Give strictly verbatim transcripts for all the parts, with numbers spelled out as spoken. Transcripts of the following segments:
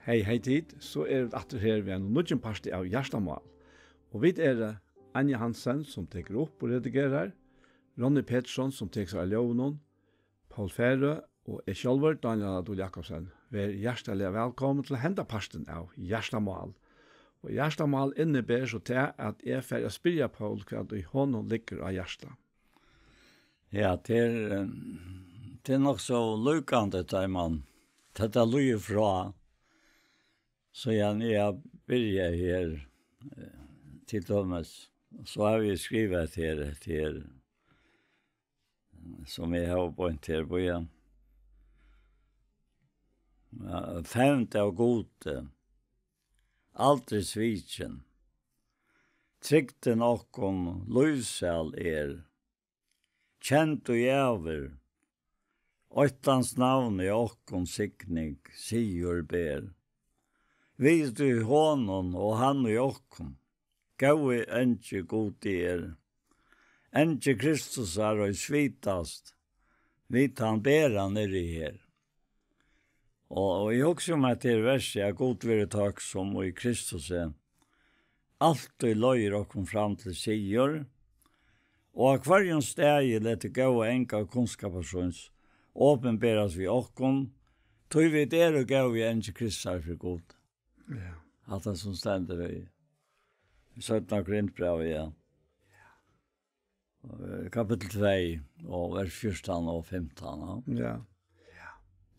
Hey, hey tit, so eru vit aftur her við einum nýggjum parti av Hjartamál. Og vit eru Anja Hansen, sum tekur upp og redigerar, Ronny Petersson, sum tekur sær av ljóðinum, Poul Færø og eg sjálvur, Dánjal Adol Jakobsen, verið hjartaliga vælkomin til henda partin av Hjartamál. Og Hjartamál inniber so tað, at eg fari at spyrja Poul, hvat ið honum liggur á hjarta. Ja, tað er, eh, tað er nokk so líkandi, tá man, tá tað líður frá, so ja, eg byrjaði her, eh, til dømis, so havi eg skrivað her, her, sum eg havi beint her, bíða. Ja, fevnd av Gudi, aldri svikin. Trygdin okkum lívsæl er, kend í ævir, eitt hans navn í okkum signing, sigur ber. Vit í honum og hann í okkum, góði angi Gudi er. Angi Kristusar, ið svitast, vit hann bera niðri her. Og, og eg hugsi um, at tað er versið, at Gud verður tøkt sum í Kristusi, altíð leiðir okkum fram til sigur, og á hvørjum staði letur góða anga kunnskapar síns opinberast við okkum, tí vit eru góðir angir Kristusar fyri Gud. Ja. Hatta sum stendur í, í seinna Korintbrævi, ja. Eh, kapittul tvey og vers fjúrtan og fimtan, ja. Ja.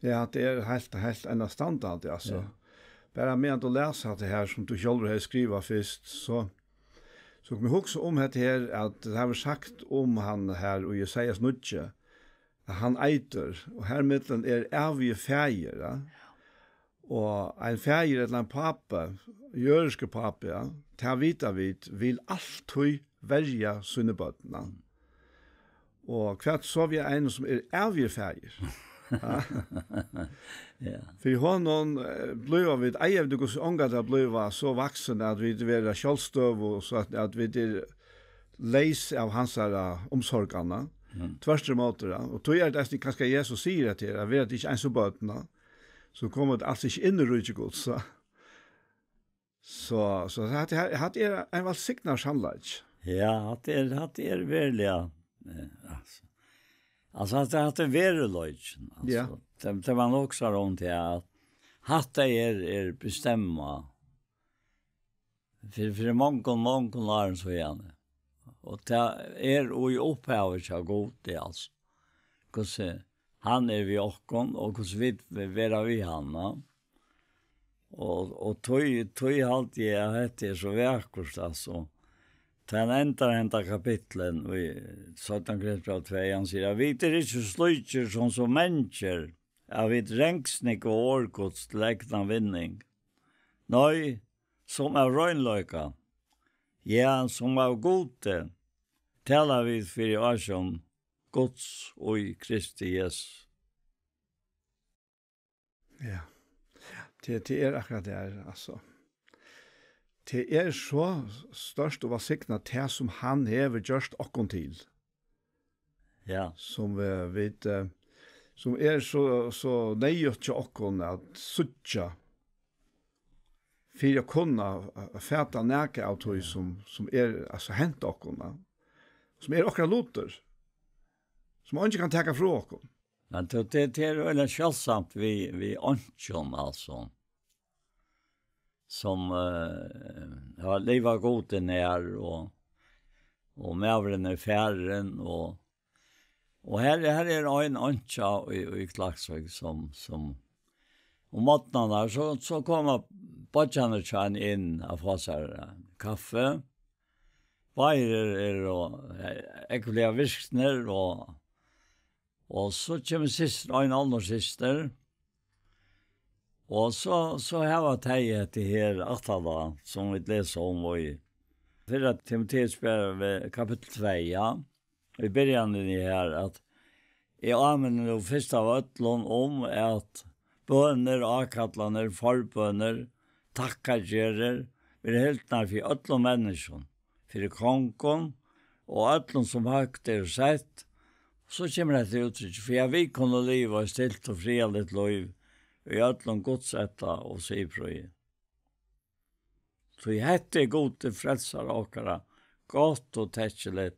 Ja, tað er heilt, heilt einastandandi, altso. Ja. Bara meðan tú lesur hatta her, sum tú sjálvur hevði skrivað fyrst, so, so kom eg hugsa um hetta her, at tað hevur sagt um hann her í Jesajas níggju, at hann eitur, og her millum er ævigi faðir, ja. Og ein faðir ella ein pápi, jødiske pápi, ja, tað vita vit, vil altíð verja síni børn, ja. Og hvat so við einum sum er ævigur faðir? Ja. Ja. Fyri honum, eh, blíva vit, eiga vit okkum ongantíð at blíva so vaksin at vit verða sjálvstøðug, so at, at vit eru leys av hansara umsorgana. Mm. Tvørturímóti, ja. Og tí er tað eisini kanska Jesus sigur at her, at vera tit ikki eins og børn, ja, so koma tit als ikki inn í ríki Guds, so. So, so hatta her, hatta er ein vælsignaður sannleiki. Ja, hatta er, hatta er veruliga, eh, altso. Altso, hatta, hatta er veruleikin, altso. Ja. Tað, tað man hugsar um tað, at hatta er, er bestemmað fyri, fyri mongum, mongum árum síðani. Og tað er í upphavi hjá Gudi, altso. Hvussu hann er við okkum, og hvussu vit verða við hann, ja. Og, og tí, tí haldi eg at hetta er so vakurt, altso. Tá hann endar henda kapitlin í seinna Korintbræv tvey, hann sigur, at vit eru ikki slíkir sum so mangir, at vit rengsnúgva orð Guds til egnan vinning. Nei, sum av reinleika, ja, sum av Gudi, tala vit fyri ásjón Guds í Kristi Jesusi. Ja. Tað, tað er akkurát tað, altso. Tað er so stórt og vælsignað, tað sum hann hevur gjørt okkum til. Ja. Sum, eh, vit, eh, sum er so, so neyðugt hjá okkum at síggja, fyri at kunna, eh, fata nakað av tí, sum, sum er, altso, hent okkum, ja. Sum er okkara lutur, sum eingin kann taka frá okkum. Men tað, tað, tað er øgiliga sjáldsamt við, við einkjum, altso, sum, eh, hava livað Gudi nær, og, og maðurin er farin, og, og her, her er ein einkja í, í Klaksvík, sum, sum um morgnarnar, so, so koma beiggjarnir hjá henni inn at fáa sær, eh, kaffi. Báðir eru, eru, eh, ógvuliga virknir, og Og so kemur systir, ein annar systir. Og so, so hava tey hetta her aftaná, sum vit lesa um í fyrra Timoteusbrævi, kapittul tvey, ja. Í byrjanini her, at eg áminni nú fyrst av øllum um, at bønir, ákallanir, forbønir, takkagerðir, verða hildnar fyri øllum menniskjum, fyri kongum og øllum, sum høgt eru sett. So kemur hetta úttrykk, fyri at vit kunnu liva eitt stilt og friðarligt lív í øllum gudsætta og siðprýði. Tí hetta er Gudi frelsara okkara, gott og tekkiligt,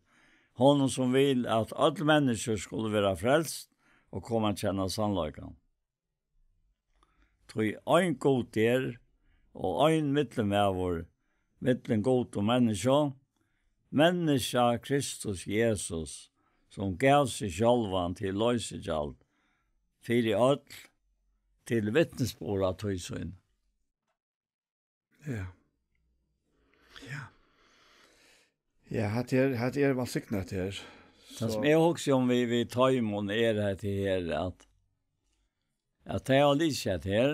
honum sum vil, at øll menniskju skulu vera frelst og koma at kenna sannleikan. Tí ein Gud er, og ein millummaður millum Gud og menniskju, menniskja Kristus Jesus, sum gav seg sjálvan til loysigjald fyri øll, til vitnisburð av tí sín. Ja. Ja. Ja, hatta er, hatta er vælsignað, hatta her. Tað sum eg hugsi um við, við teimum er hetta her, at, at tey hava lisið hetta her,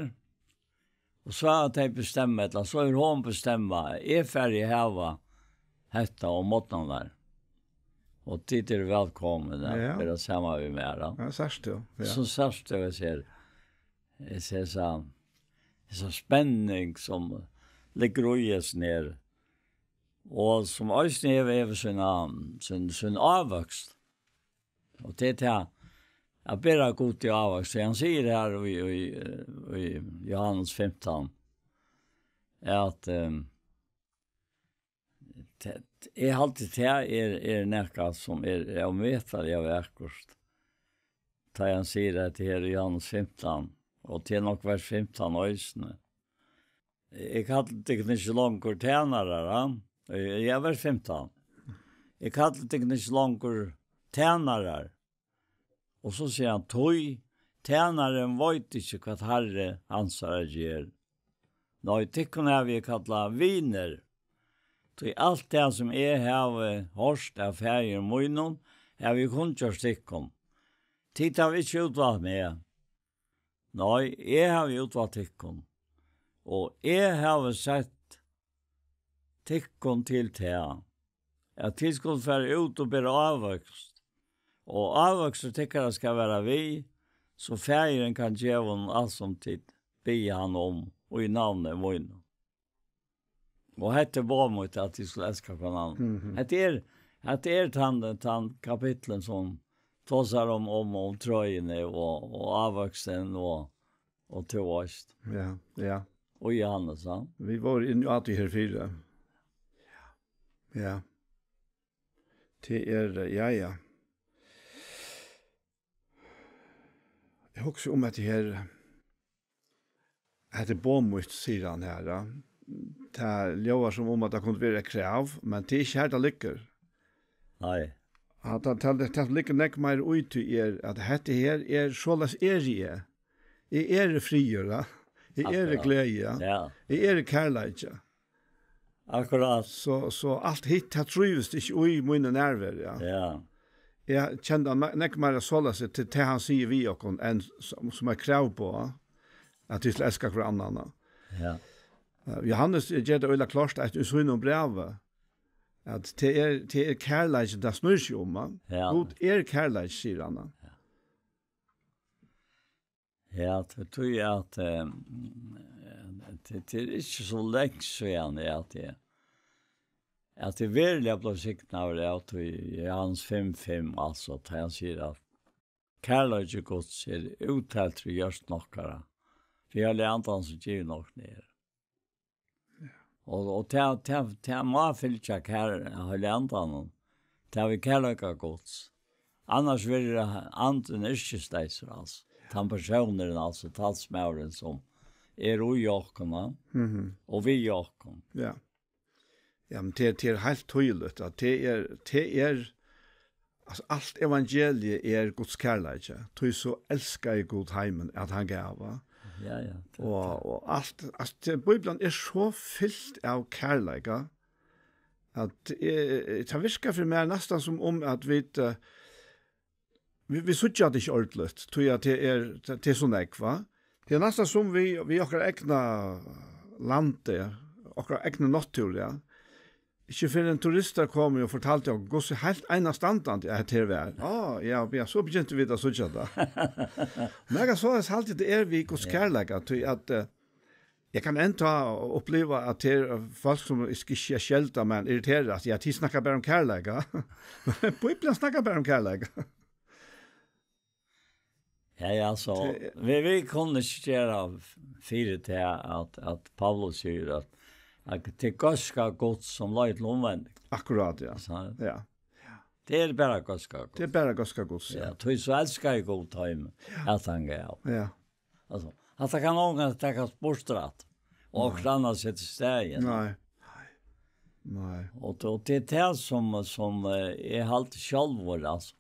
og so hava tey bestemmað, ella so er hon bestemmað, eg fari at hava hetta um morgnarnar. Og tit eru vælkomin at Ja. vera saman við mær, ja. Ja, sært tú, ja. So sært tú, eg sær, eg sær so, so spenning sum liggur í hesum her, og sum eisini hevur, hevur sína, sín, sín ávøkst. Og tað er tað, at bera Gud í ávøkst. Hann sigur her í, í, í Johannes fimtan, at, ehm, tað, eg haldi, tað er, er nakað sum er, er ómetaliga vakurt. Tá hann sigur at tað her í Johannes fimtan, og til nokk vers fimtan eisini. Eg kalli tykkum ikki longur tænarar, ha? Ja, vers fimtan. Eg kalli tykkum ikki longur tænarar. Og so sigur hann, tí tænarin veit ikki, hvat harri hansara ger. Nei, tykkum havi eg kallað vinir, tí alt tað, sum eg havi hoyrt av Faðir mínum, havi eg kunngjørt tykkum. Tit hava ikki útvalt meg. Nei, eg havi útvalt tykkum, og eg havi sett tykkum til tað, at tit skulu fara út og bera ávøkst, og ávøkstur tykkara skal vera við, so Faðirin kann geva honum alt, sum tit biðja hann um í navni mínum. Og hetta er boð mítt, at tit skulu elska hvønn annan. Mhm. Hetta er, hetta er tann, tann kapitlen sum tosar um, um, um trøini og, og ávøkstin og, og tú veist. Ja, ja. Og Johannes, ja. Vit vóru inni á tí her fyri. Ja. Tað er, ja, ja. Eg hugsi um hetta her, hetta er boð mítt, sigur hann her, ja. Tað ljóðar sum um, at tað kundi verið eitt krav, men tað er ikki her, tað liggur. Nei. At tað, tað, tað liggur nógv meir í tí er, at hetta her er, soleiðis eri eg. Eg eri friður, ja. Eg eri Akkurát. gleði, ja. Ja. Eg eri kærleiki. Akkurát. So, so alt hitt, tað trívist ikki í míni nærveru, ja. Ja. Eg kenni tað me-, nógv meira soleiðis til tað, hann sigur við okkum, enn sum, sum eitt krav uppá, at vit skulu elska hvør annan. Ja. Eh, Johannes ger tað øgiliga klárt, at í sínum brævi, at tað er, tað er kærleikin, tað snýr seg um, ja. Ja. Gud er kærleiki, sigur hann. Ja. Ja, tað tí at, eh, tað, tað er ikki so langt síðan, at eg, at eg veruliga bleiv signaður av tí Johannes fimm fimm, altso, tá hann sigur at kærleiki Guds er útteltur í hjørtum okkara, fyri Heilaga Andan, sum givin okkum er. Og, og tað, tað, tað má fylgja kær-, Heilaga Andanum. Tað við kærleika Guds. Annars verður andin yrkisleysur, altso. Tann persónurin, altso, talsmaðurin, sum er í okkum, ja, Mhm. og við okkum. Ja. Ja, men tað, tað er heilt týðiligt, at tað er, tað er, altso, alt evangeliið er Guds kærleiki. Tí so elskaði Gud heimin, at hann gav, va? Ja, ja, tað, Og, tað. og alt, altso, tað, Bíblian er so fylt av kærleika, at, eh, tað virkar fyri mær næstan sum um, at vit, eh, vit, vit síggja tað ikki ordiligt, tí at tað er, tað, tað er so nógv, va? Tað er næstan sum við, við okkara egna landi, okkara egna náttúru, ja. Ikki fyrr enn turistar komu og fortaldu okkum, hvussu heilt einastandandi at hetta her var. Á, ja, ja, so begyntu vit at síggja tað. Men eg kann so halda, tað er við Guds Ja. kærleika, tí at, eh, eg kann enntá uppliva, at tað er fólk, sum ikki, ikki skelda, men irritera, at, ja, tit snakka bara um kærleika. Men Bíblian snakkar bara um kærleika. Ja, ja, so Tað vi, vi kunnu ikki gera f-, fyri tað at, at Paulus sigur at, at tað er góðska Guds sum leiðir til umvending. Akkurát, ja. So, Ja. Tað er bara góðska Guds. Tað er bara góðska Guds, ja. Ja, tí so elskaði Gud heim, at hann gav. Ja. Altso, hatta kann ongan taka burtur at. Og Nei. Okkurt annað sett í staðin. Nei. Nei. Og, og tað er tað sum, sum eh, eg haldi sjálvur, altso.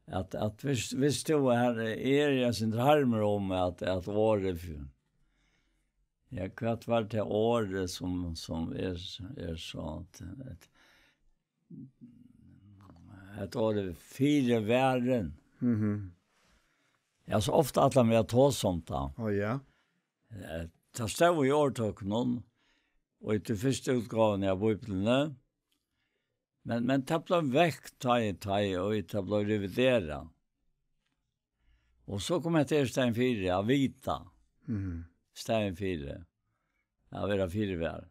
At, at hvis, hvis du er, er jeg sin harmer om at, at året, ja, hvat var det året som, som er, er så, et, et året fire verden? Mhm. Ja, so ofta at han vil ta sånt da. Å ja. Eh, Ta stod í orðtøkunum, og í tí fyrstu útgávuni av Bíbliuni, men, men tað bleiv vekk, tá í, tá í, og tað bleiv reviderað. Og so kom hetta her staðin fyri, at vita, Mhm. staðin fyri, at vera fyriværi.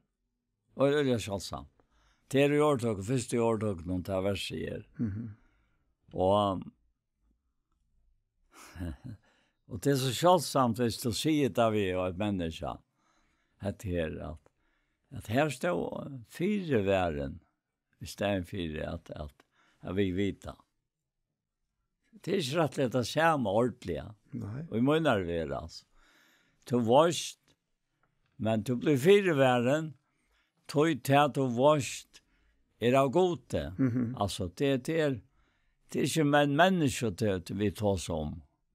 Og tað er sjáldsamt. Tað er í orðtøku, fyrst í orðtøkunum, tað versið er. Mhm. Og, og tað er so sjáldsamt, hvis tú sigur tað við eitt menniskja, hetta her, at, at her stóð fyriværin, í staðin fyri at, at, at vit vita. Tað er ikki rættiliga tað sama ordiliga. Nei. Og í mínari verð, altso. Tú veitst, men tú blívur fyrivarin, tí tað tú veitst er av Gudi. Mhm. Altso, tað, tað er, tað er ikki men-, menniskju, tað, tað vit tosa um.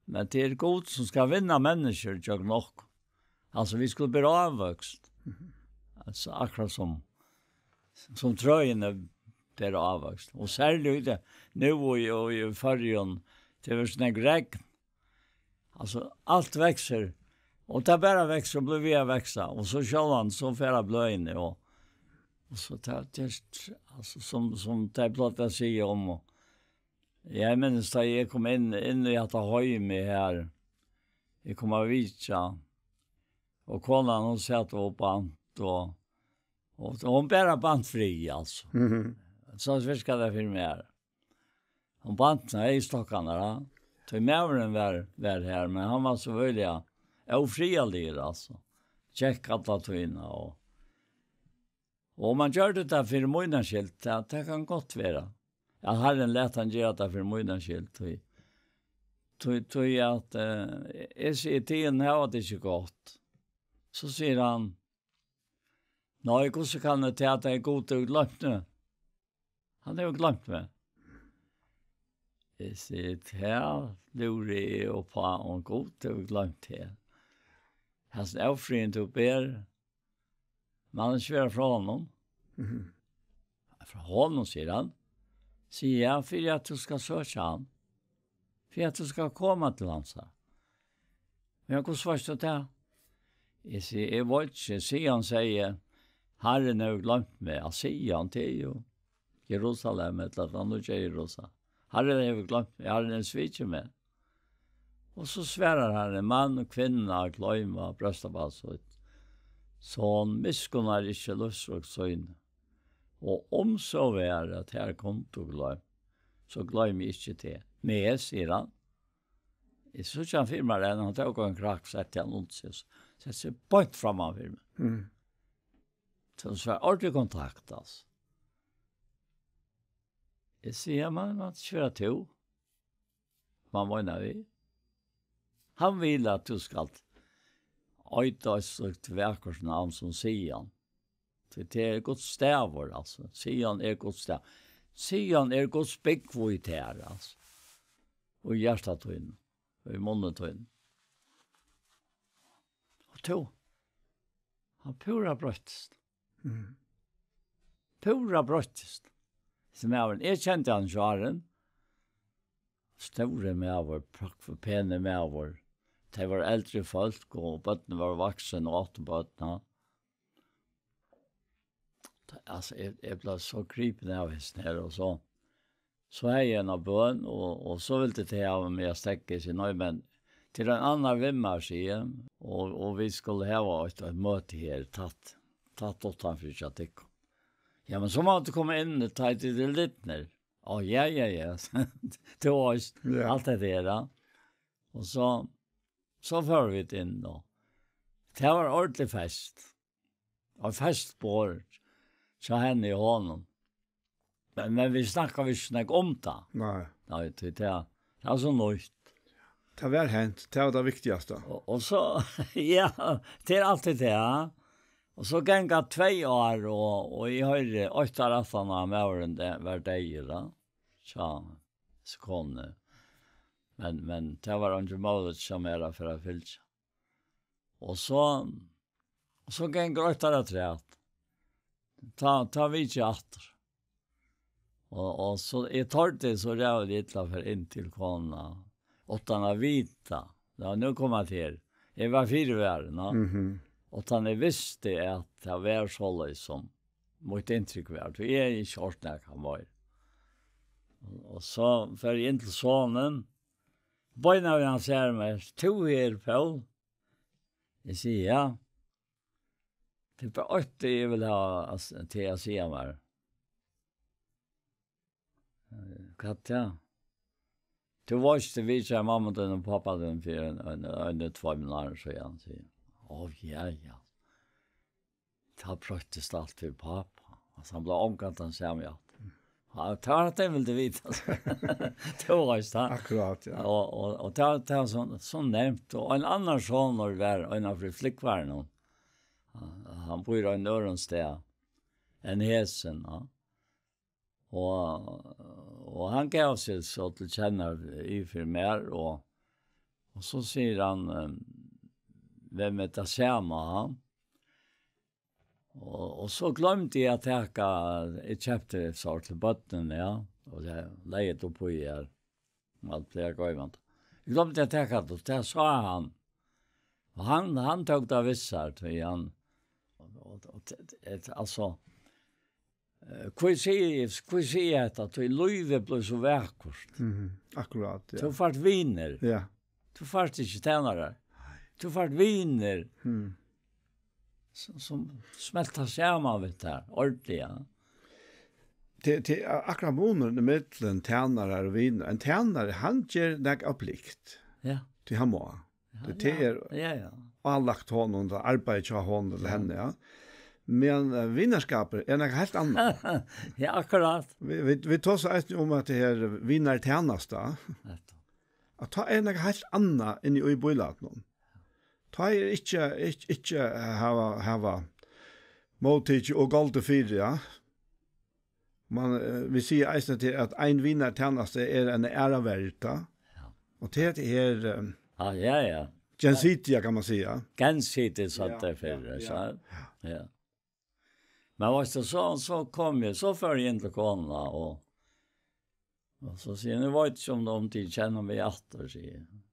Men tað er Gud sum skal vinna menniskjur, gjøgnum okkum. Altso, vit skulu bera ávøkst. Mhm. Altso, akkurát sum, sum trøini bera ávøkst. Og serliga í tað, nú og í, og í Føroyum, tað er so nógv regn. Altso, alt veksur. Og tað bara veksur og blívur við at veksa. Og so sjálvandi, so fara bløðini og, og so tað, tað er, altso, sum, sum tey plagdu at siga um, og eg minnist, tá eg kom inn, inn í hetta heimið her, eg kom at vitja, og konan, hon sat og bant, og, og, og hon bara bant frí, altso. Mhm. So virkar tað fyri meg her. Hon bant, nei, í stokkarnar, ja. Tí maðurin var, var her, men hann var so øgiliga ófriðarligur, altso. Gekk alla tíðina, og, og um hann gjørdi tað fyri mína skyld, tað, tað kann gott vera. At Harrin læt hann gera tað fyri mína skyld, tí, tí, tí at, eh, eg sigi, tygum hava tað ikki gott. So sigur hann, nei, hvussu kann tað tað, at Gud hevur gloymt meg? Hann hevur gloymt meg. Eg sigi, tað lúri eg upp á, um Gud hevur gloymt teg. Hasin ófriðin, tú ber, man ikki vera frá honum. Mhm. Frá honum, sigur hann. Sigi, ja, fyri at tú skal søkja hann. Fyri at tú skal koma til hansara. Men hvussu veitst tú tað? Eg sigi, eg veit ikki. Sion segði, Harrin hevur gloymt meg. Ja, Sion, tað er jú Jerusalem, ella tað nýggja Jerusalem. Harrin hevur gloymt meg, Harrin hevur svikið meg. Og so svarar Harrin, mann og kvinna gloyma bróstabarn sítt, so hon miskunnar ikki lívsrøkt síni. Og um so var, at her kundi tú gloymt, so gloymi eg ikki teg. Men, sigur hann, eg síggi hann fyri mær enn, hann tók ein krakk, setti hann undir seg, setti seg beint framman fyri meg. Mm. So, so var ordentlig kontakt, altso. Eg sigi, ja, men, men, svara tú. Man meinar við. Hann vil, at tú skalt eita eitt slíkt vakurt navn sum Sion. Tí tað er Guds stavur, altso. Sion er Guds stav. Sion er Guds búgv í tær, altso. Og í hjarta tínum, og í munni tínum. Og tú, hann púra broyttist. Mm. Púra broyttist. Sum maðurin, eg kendi hann ikki áðrenn. Stórur maður, praktfull, penur maður. Tey vóru eldri fólk, og børnini vóru vaksin og áttu børn, ja. Tað, altso, eg, eg bleiv so gripin av hesum her, og so, so hevði eg eina bøn, og, og so vildu tey hava meg at steðga, eg sigi, nei, men til ein annan viðmælir, sigi eg, og, og vit skulu hava eitt, eitt møti her, tætt, tætt uttanfyri hjá tykkum. Ja, men so má tú koma inn, tá tit eru lidnir. Á, ja, ja, ja. Tú veitst, Ja. alt hetta her, ja. Og so, so fóru vit inn, og tað var ordentlig fest. Og festborð hjá henni og honum. Men, men vit snakkaðu ikki nógv um tað. Nei. Nei, tí tað, tað er so nýtt. Tað var hent, tað var tað viktigasta. Og, og so, ja, tað er altíð tað, ja. Og so ganga tvey ár, og, og eg hoyri eitt ár aftan á maðurin de-, var deyður, da. Tja, so kom det. Men, men tað var eingin møguleiki hjá mær at fara at fylgja. Og so, og so gengur eitt ár afturat. Tá, tá vitji eg aftur. Og, og so, eg tordi so ræðuliga illa at fara inn til konuna, uttan at vita. Ja, nú kom hann her. Eg var fyrivarin, ja. Mhm. Uttan eg visti at tað var soleiðis sum mítt inntrykk var. Tí eg hevði ikki hoyrt nakað meir. Og, og so fer eg inn til sonin. Beinanvegin hann sær meg: "Tú her, Pól?" Eg sigi: "Ja." "Tað er bara eitt, eg vil hava at s-, til at siga mær." "Eh, hvat tað?" "Tú veitst, eg vitjaði mammu tína og pápa tína fyri ein, ein, ein, tveimum árum síðan," sigur hann. "Ó, ja, ja." Tá broyttist alt fyri pápa. Altso, hann bleiv ongantíð tann sami aftur. Ja, tað var tað, eg vildi vita. Tú veitst, ha? Akkurát, ja. Og, og, og tað, tað var so, so nevnt. Og ein annar sonur var ein av flúgvaranum. Hann, hann býr á einum øðrum stað enn hesin, ja. Og, og hann gav seg so til kjenna yvir fyri mær, og, og so sigur hann, eh, hvønn er tað sama, ha? Og, og so gloymdi eg at taka, eg keypti sár til børnini, ja, og tað legði eg upp í her. Alt bleiv goymd. Eg gloymdi at taka tað, og tað sá hann. Og hann, hann tók tað við sær, tí hann, og, og, og, t-, t-, altso, eh, hví sigi eg, hví sigi eg hetta? Tí lívið blívur so vakurt. Mhm, akkurát, ja. Tú fært vinir. Ja. Tú fært ikki tænarar. Tú fært vinir. Mm. Sum, sum smelta saman við tær, ordiliga. Tað, tað er akkurát munurin ímillum tænarar og vinir. Ein tænari, hann ger nakað av plikt. Ja. Tí hann má. Ja, tað, tað ja. Er ja, ja. Álagt honum, tað arbeiði hjá honum ella ja. Henni, ja. Men, eh, vinarskapur er nakað heilt annað. Ja, akkurát. Vit, vit, vit tosa eisini um at tað er vinartænasta. Nettupp. At tá er nakað heilt annað inni í bílætinum. Tá er ikki, ikki, ikki hava, hava móttikið og goldið fyri, ja. Man, eh, vit siga eisini til at ein vinartænasta er ein æra verd, ja. Ja. Og tað er, eh, ah, ja, ja. Gjensidiga, kann man siga. Gjensidigt, sagt ja, tað fyrr, ja, ja. Så, ja. Men veitst tú, so, so kom eg, so fór eg inn til konuna, og, og so sigur hon: "Eg veit ikki um, um tit kenna meg aftur," sigur hon.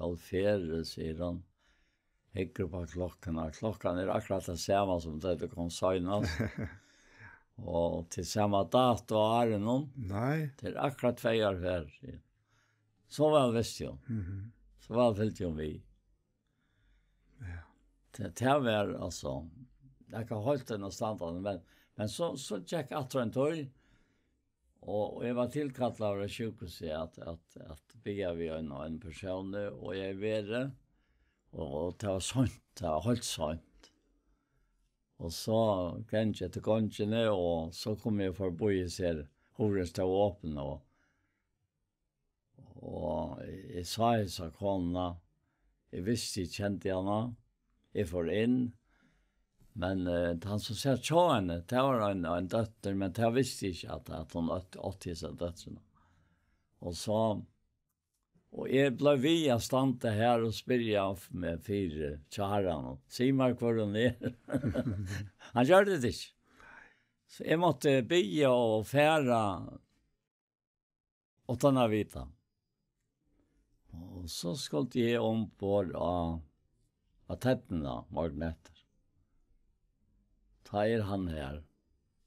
"Hvat fer," sigur hon. Hyggur upp á klokkuna. "Klokkan er akkurát tað sama sum tá tú kom seinast. Og til sama dato á árinum." Nei. "Tað er akkurát tvey ár her," sigur hon. So væl visti hon. Mhm. So væl fylgdi hon við. Ja. Tað, tað var, altso, eg kann heilt enn at standa, men, men so, so gekk aftur ein tíð, og, og eg var tilkallaður av sjúkrahúsið at, at, at biðja við ein, ein persón, og eg verið, og, og tað var seint, tað var heilt seint. Og so gangi eftir gongini, og so kom eg forbi hesi her, hurðin stóð opin, og Og eg sá hesa konuna, eg visti, eg kendi hana, eg fór inn, men, eh, tann sum sat hjá henni, tað var ein, ein dóttir, men tað visti eg ikki, at, at hon átti, átti hesa dóttrina. Og so, og eg bleiv við at standa her og spyrja meg fyri hjá Harranum. Sig mær, hvør hon er. Hann gjørdi tað ikki. So eg mátti biðja og fara uttan at vita. Og so skuldi eg umborð á, á ternuna morgunin eftir. Tá er hann her,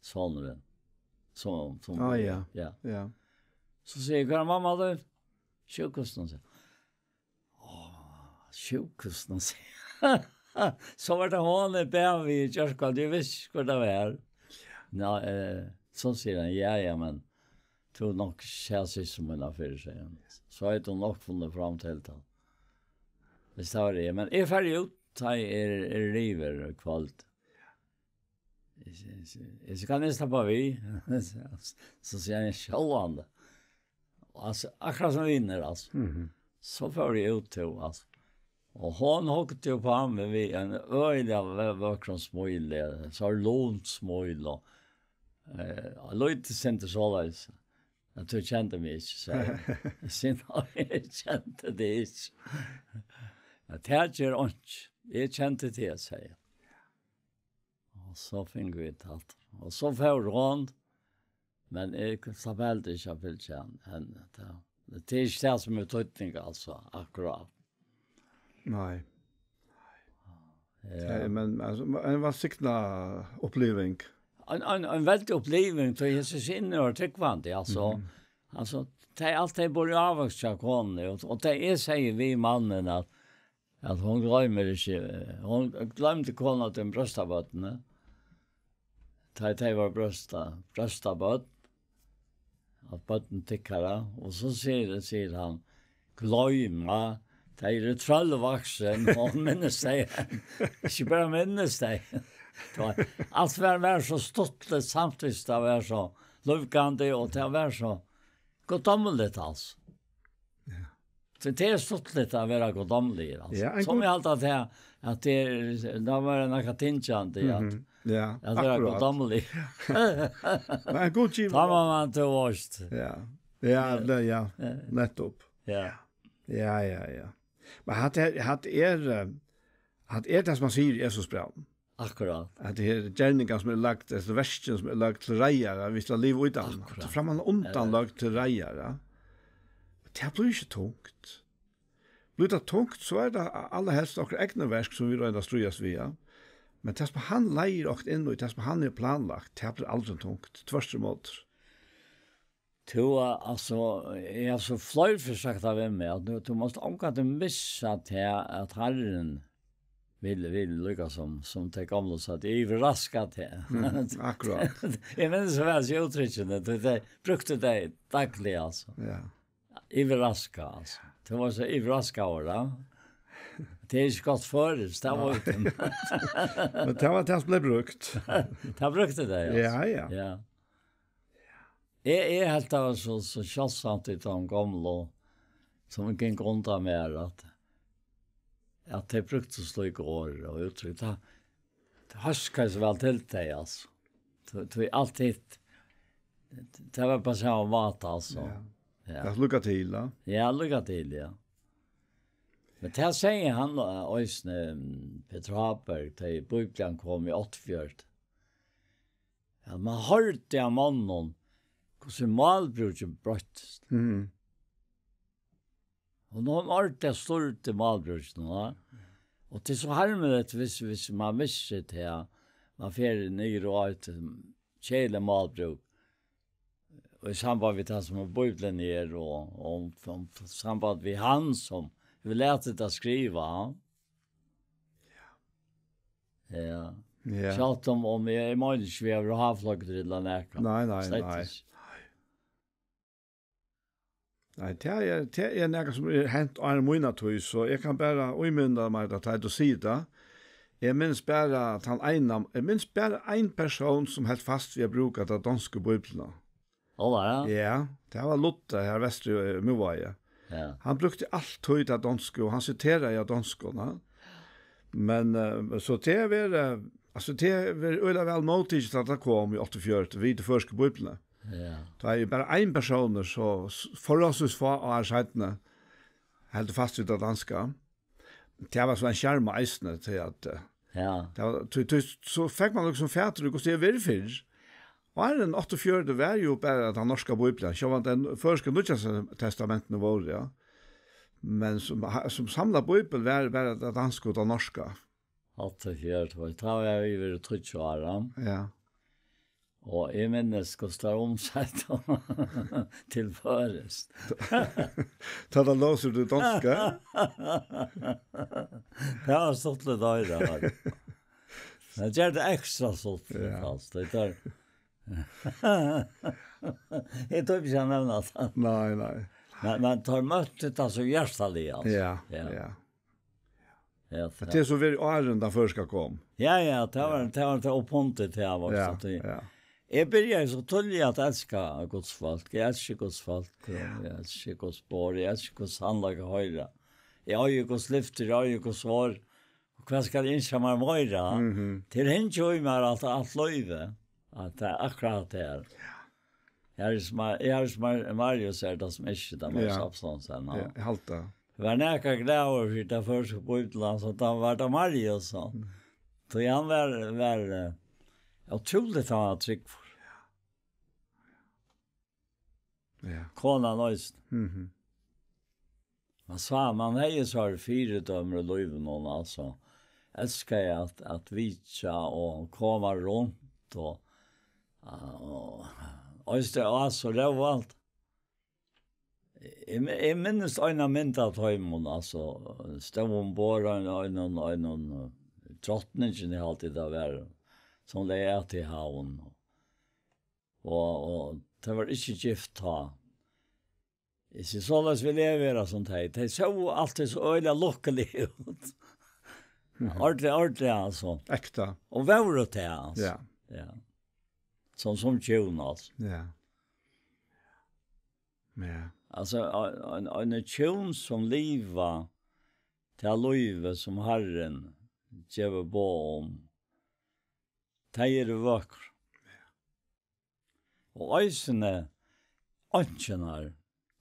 sonurin, sum, sum Ah, ja. Ja. Ja. So sigi eg: "Hvar er mamma tín?" "Sjúkrahúsinum," sigur. Á, sjúkrahúsinum, sigur. So var tað hon eg bað við í gjárkvøldið, eg visti ikki, hvør tað var. Ná, eh, so sigur hann: "Ja, ja, men tú nokk sæð systur mína fyrr," sigur hann. So hevði hon nokk funnið fram til tað. Hvis det var det. Men eg fari út, tá er, er yvir kvøld. Eg, eg, eg, eg kann eg sleppa við? So sigur hann, sjálvandi. Altso, akkurát sum vinir, altso. Mhm. So fór eg út til, altso. Og hon hugdi upp á meg við ein øgiliga vø-, vøkrum smíli, so lunt smíl, og, eh, og lítið sindur soleiðis. At tú kendi meg ikki, segði hon. Eg sigi, nei, eg kendi teg ikki. Ja, tað ger einki. Eg kendi teg, segði hon. Og so fingu vit alt. Og so fór hon, men eg slapp heldur ikki at fylgja henni. Tað, tað er ikki tað sum er týdning, altso, akkurát. Nei. Ja. Tað er, men, altso, ein velsigna uppliving. Ein, ein, ein veldig uppliving, tí Jesus inni var trúgvandi, altso. Mhm. Altso, tað er alt, tað er bara ávøkst hjá konuni, og, og tað er, sigi við mannin, at at hon gloymir ikki, eh, hon gloymdi kona til brøstabørnini. Tá tey vóru brøsta-, brøstabørn, at børn tykkara, og so sigur, sigur hann, gloyma, tey eru trøllvaksin, og hon minnist tey, ikki bara minnist tey. Tá, alt var, var so stuttligt, samtíðis tað var so lívgandi, og tað var so guddommeligt, altso. Ja. So tað er stuttligt at vera guddommeligur, altso. Ja, ein sum gud- eg haldi at tað, at tað er, tað var ein akkatingjandi at, mhm, ja, at vera akkurát guddommeligur. Men ein Gud givin. Tá má man, tú veist. Ja. Ja, ja, ja. Ja. Nettopp. Ja. Ja, ja, ja. Men hatta er, hatta er, eh, hatta er tað sum man sigur í Efesusbrævinum. Akkurát. At tað er gerningar sum er lagt, ella verkin sum er lagt til reiðar, at vit skal liva út av. Akkurát. At framman undan, ja, lagt til reiðar. Tað blívur ikki tungt. Blívur tað tungt, so er tað allarhelst okkara egnu verk sum vit royna at stríðast við, ja. Men tað sum hann leiðir okkum inn í, tað sum hann hevur planlagt, tað blívur aldrin tungt. Tvørturímóti. Tú, altso, eg havi so fleiri ferð sagt tað við meg, at tú, tú mást ongantíð missa tað, at Harrin vil, vil líka sum, sum tey gomlu søgdu, yvirraska teg. Mm, akkurát. Eg minnist so væl hesi úttrykkini, tí tey brúktu tey dagliga, altso. Ja. Yvirraska, altso. Tú var so yvirraskaður, ja. Tað er ikki gott føroyskt, tað var... Men tað var tað sum bleiv brúkt. Tað brúktu tey, altso. Ja, ja. Ja. Eg, eg helt tað var so, so sjáldsamt í teimum gomlu, sum gingu undan mær, at, at tey brúktu slík orð og úttrykk. Tað, tað hóskaði so væl til tey, altso. Tí, tí alt hitt, tað var bara sama máta, altso. Ja. Ja. Ja, líka til, ja. Ja, líka til, ja. Men tað segði hann, eh, eisini, mm, Petur Háberg, tá ið Bíblian kom í áttaogfjøruti. At man hoyrdi av monnum, hvussu málbrúkin broyttist. Mhm. Og nú hoyrdi eg stýrdi málbrúkin, va? Og tað er so harmiligt, hvis, hvis man missir tað, man fer niður á eitt, um, keðiligt málbrúk. Og í samband við tað, sum Bíblian er, og, og, og samband við hann, sum hevur latið tað skriva, ja. Ja. Ja. Sjálvt um, um eg, eg meini ikki, vit hava havfløgdur ella nakað. Nei, nei, slett nei. Ikki. Nei, tað er, tað er nakað, sum er hent á mína tíð, so eg kann bara ímynda mær tað, tá tú sigur tað. Eg minnist bara tann eina, eg minnist bara ein persón, sum helt fast við at brúka ta donsku bíbliuna. Ó, ja. Ja, tað var Luther her vestur í, eh, Miðvági. Ja. Hann brúkti altíð ta donsku, og hann siteraði á donskum, ja. Men, eh, so tað er, eh, altso, tað er øgiliga væl móttikið, at tað kom í áttaogfjøruti, við tí føroysku bíbliuni. Ja. Tá er bara ein persónur, so s-, forholdsvis fá ár seinni, heldur fast við tað danska. Tað var so ein sjarma eisini, tí at, eh, ja, tað var, tí, tí, so fekk man líkasum fatur í, hvussu tað hevur verið fyrr. Áðrenn áttaogfjøruti var jú bara tann norska Bíblian, sjálvandi tann føroyska Nýggja Testamentið vóru, ja. Men sum, sum samlað bíbel var bara tað danska og tað norska. Áttaogfjøruti, tá var eg yvir tíggju ár, ja. Ja. Og eg minnist, hvussu tað var umsett til føroyskt. Tá tað lósir til danska. Tað var stuttligt at hoyra, var tað. Men tað ger tað ekstra stuttligt, ja, altso. Tað er, eg tók ikki at nevna tað. Nei, nei. Men, men teir møttu tað so hjartaliga, altso. Ja, ja, ja. Ja, tað er so verið áðrenn tann føroyska kom. Ja, ja, tað var, tað var tað uppfunnið, tað var Ja, so tað. Ja. Eg byrjaði so tíðliga at elska Guds fólk. Eg elski Guds fólk. Ja. Eg elski Guds borð. Eg elski Guds handlag at hoyra. Eg eigi Guds lyftir, eg eigi Guds orð. Og hvat skal eg ynskja mær meira? Mhm. Til hent í mær alt, alt lívið. At tað er akkurát tað her. Ja. Eg har sum, eg har sum Marius er tað sum ikki, tað var Ja. Absalon, sa hann. Ja, eg haldi tað. Var nakar glaður fyri tað føroyska bíblian, so tað var tað Marius, so. Mm. So hann var, var, eh, ótrúligt, hann var tryggur. Ja. Konan eisini. Mhm. Man sá, man hevði so fyridømir í lívinum, altso. Elskaði at, at vitja og koma runt og, og eisini á so Róvald. Eg, eg minnist eina mynd av teimum, altso, stóð umborð ein, ein, ein, ein, drotningin, eg haldi tað var, sum legði at í havn. Og, og tað var ikki gift tá. Eg sigi, soleiðis vil eg vera sum tey. Tey sóu altíð so øgiliga lukkulig út. Mhm. Ordiliga, ordiliga, altso. Ekta. Og vóru tað, altso. Ja. Ja. Sum, sum hjún, altso. Ja. Ja. Altso, ein, ein, ein hjún sum liva tað lívið sum Harrin gevur boð um. Tey eru vøkur. Og eisini einkjurnar,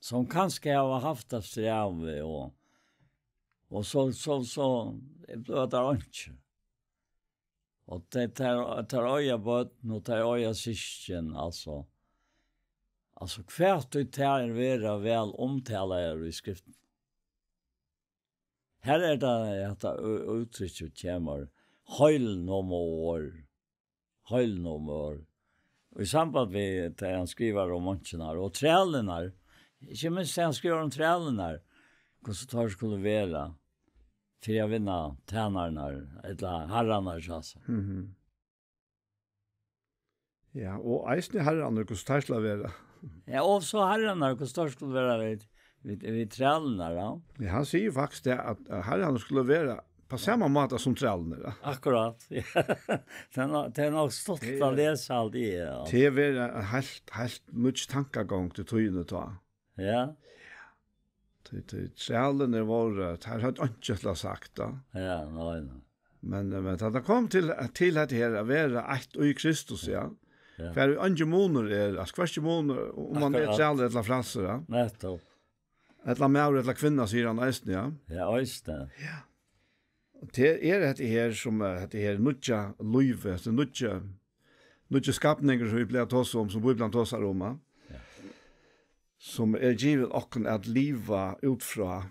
sum kanska hava havt tað strævið, og, og so, so, so blíva tær einkjur. Og tey, tær, tær eiga børn, og tær eiga systkin, altso. Altso, hvat ið tær verða væl umtalaðar í Skriftini. Her er tað, at tað ú-, úttrykk kemur, heilnumorð. Heilnumorð. Og í samband við tað hann skrivar um einkjurnar og trælarnar, ikki minst tað hann skrivar um trælarnar, hvussu teir skulu vera fyri at vinna tænararnar, ella harrarnar, altso. Mhm. Ja, og eisini harrarnar, hvussu teir skulu vera. Ja, og so harrarnar, hvussu teir skulu vera við, við, við trælarnar, ja. Ja, hann sigur faktiskt tað, at, at harrarnir skulu vera á sama máta sum trælarnir, ja. Akkurát. Tað er no-, tað er nokk stuttligt at lesa alt í, ja. Tað er ein heilt, heilt nýggj tankagongd í tíðini tá. Ja. Tí, tí trælarnir vóru, teir høvdu einki til at sagt, tá. Ja, nei, nei. Men, men tá tað kom til, til hetta her, at vera eitt í Kristus, ja. Ja. Har ið eingin munur er, altso, hvørki munur, um man er Akkurát. Trælur ella frælsur, ja. Nettupp. Ella maður ella kvinna, sigur hann eisini, ja. Ja, eisini. Ja. Og tað er hetta her sum, eh, hetta her nýggja lívið, hetta nýggja, nýggja skapningur sum vit plaga at tosa um, sum Bíblian tosar um, ja. Ja. Sum er givið okkum at liva út frá.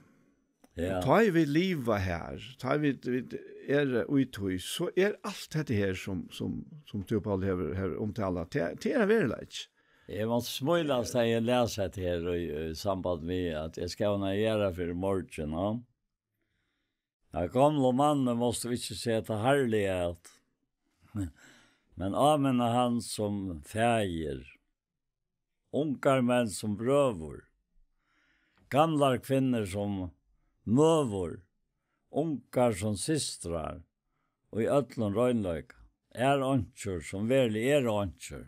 Ja. Og tá ið vit liva her, tá ið vit, vit eru í tí, so er alt hetta her sum, sum, sum tú, Paul, hevur, hevur umtalað, tað, tað er ein veruleiki. Eg má smílast, tá eg les hetta her í, í samband við, at eg skal hava nakað at gera fyri morgin, ja. At gamlan mannin mást tú ikki seta harðliga at, men áminna hann sum faðir, ungar menn sum brøður, gamlar kvinnur sum møður, ungar sum systrar, og í øllum reinleika. Er einkjur, sum veruliga er einkjur,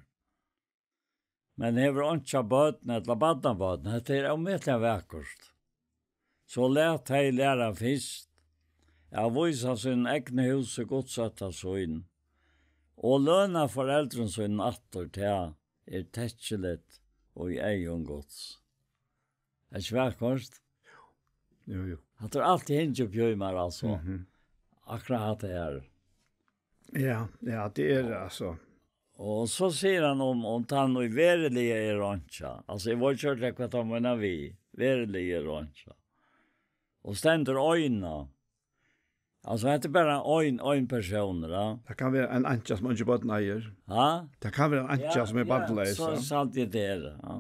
men hevur einki børn ella barnabørn, hetta er ómetaliga vakurt. So lat tey læra fyrst at vísa sínum egna húsi gudsótta sín, og løna foreldrum sínum aftur, tað er tekkiligt í eygum Guds. Er ikki vakurt? Jú, jú. Hatta er alt eg hingi upp í mær, altso. Mhm. Akkurát hatta her. Ja, ja, tað er, altso. Og so sigur hann um, um tann ið veruliga er einkja. Altso, eg veit ikki, hvat hann meinar við. Veruliga er einkja. Og stendur eina. Altso, hetta er bara ein, ein persónur, ja. Tað kann vera ein einkja sum eingin børn eigur. Ha? Tað kann vera ein einkja Ja, sum er ja, barnleys, so ja. Sant er tað, ja.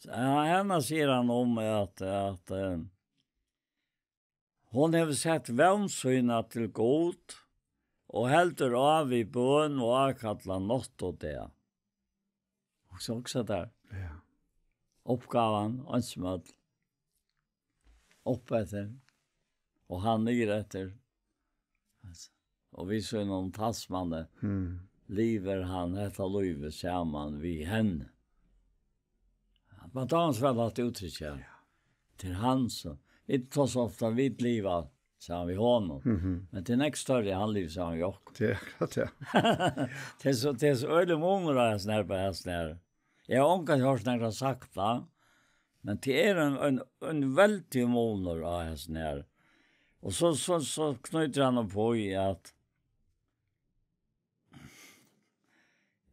So, ja, hana sigur hann um at, at, eh, hon hevur sett vón sína til Gud og heldur á við bøn og ákalla nátt og dag. Hugsa, hugsa tær. Ja. Uppgávan, eins og øll. Uppeftir. og hann niður eftir. Og við sínum talsmanni Hmm. livir hann hetta lívið saman við henni. Man dámar væl hatta úttrykk her. Til hann, so. Vit tosa ofta, vit liva saman við honum. Mhm. Men til næsta størri, hann livir saman við okkum. Tað er akkurát tað. Tað er so, tað er so øgiligur munur á hesum her, á hesum her. Eg havi ongantíð hoyrt nakran sagt tað, men tað er ein, ein, ein veldigur munur á hesum her. Og so, so, so knýtir hann upp í at,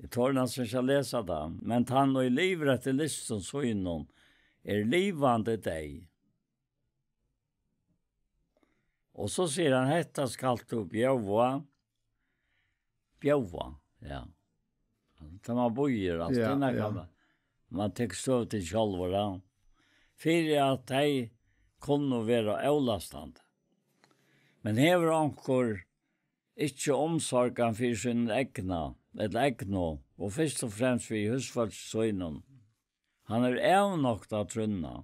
eg tori næstan ikki at lesa tað, men tann ið livir eftir lystum sínum er livandi deyð. Og so sigur hann, hetta skalt tú bjóða, bjóða, ja. Tá man býður, altso, Ja, tað er nakað ja. man, man tekur støðu til sjálvur, ja. Fyri at tey kunnu vera avlastandi. Men hevur onkur ikki umsorgan fyri sínum egna, ella egnu, og fyrst og fremst fyri húsfólki sínum, hann er avnoktað trúnna,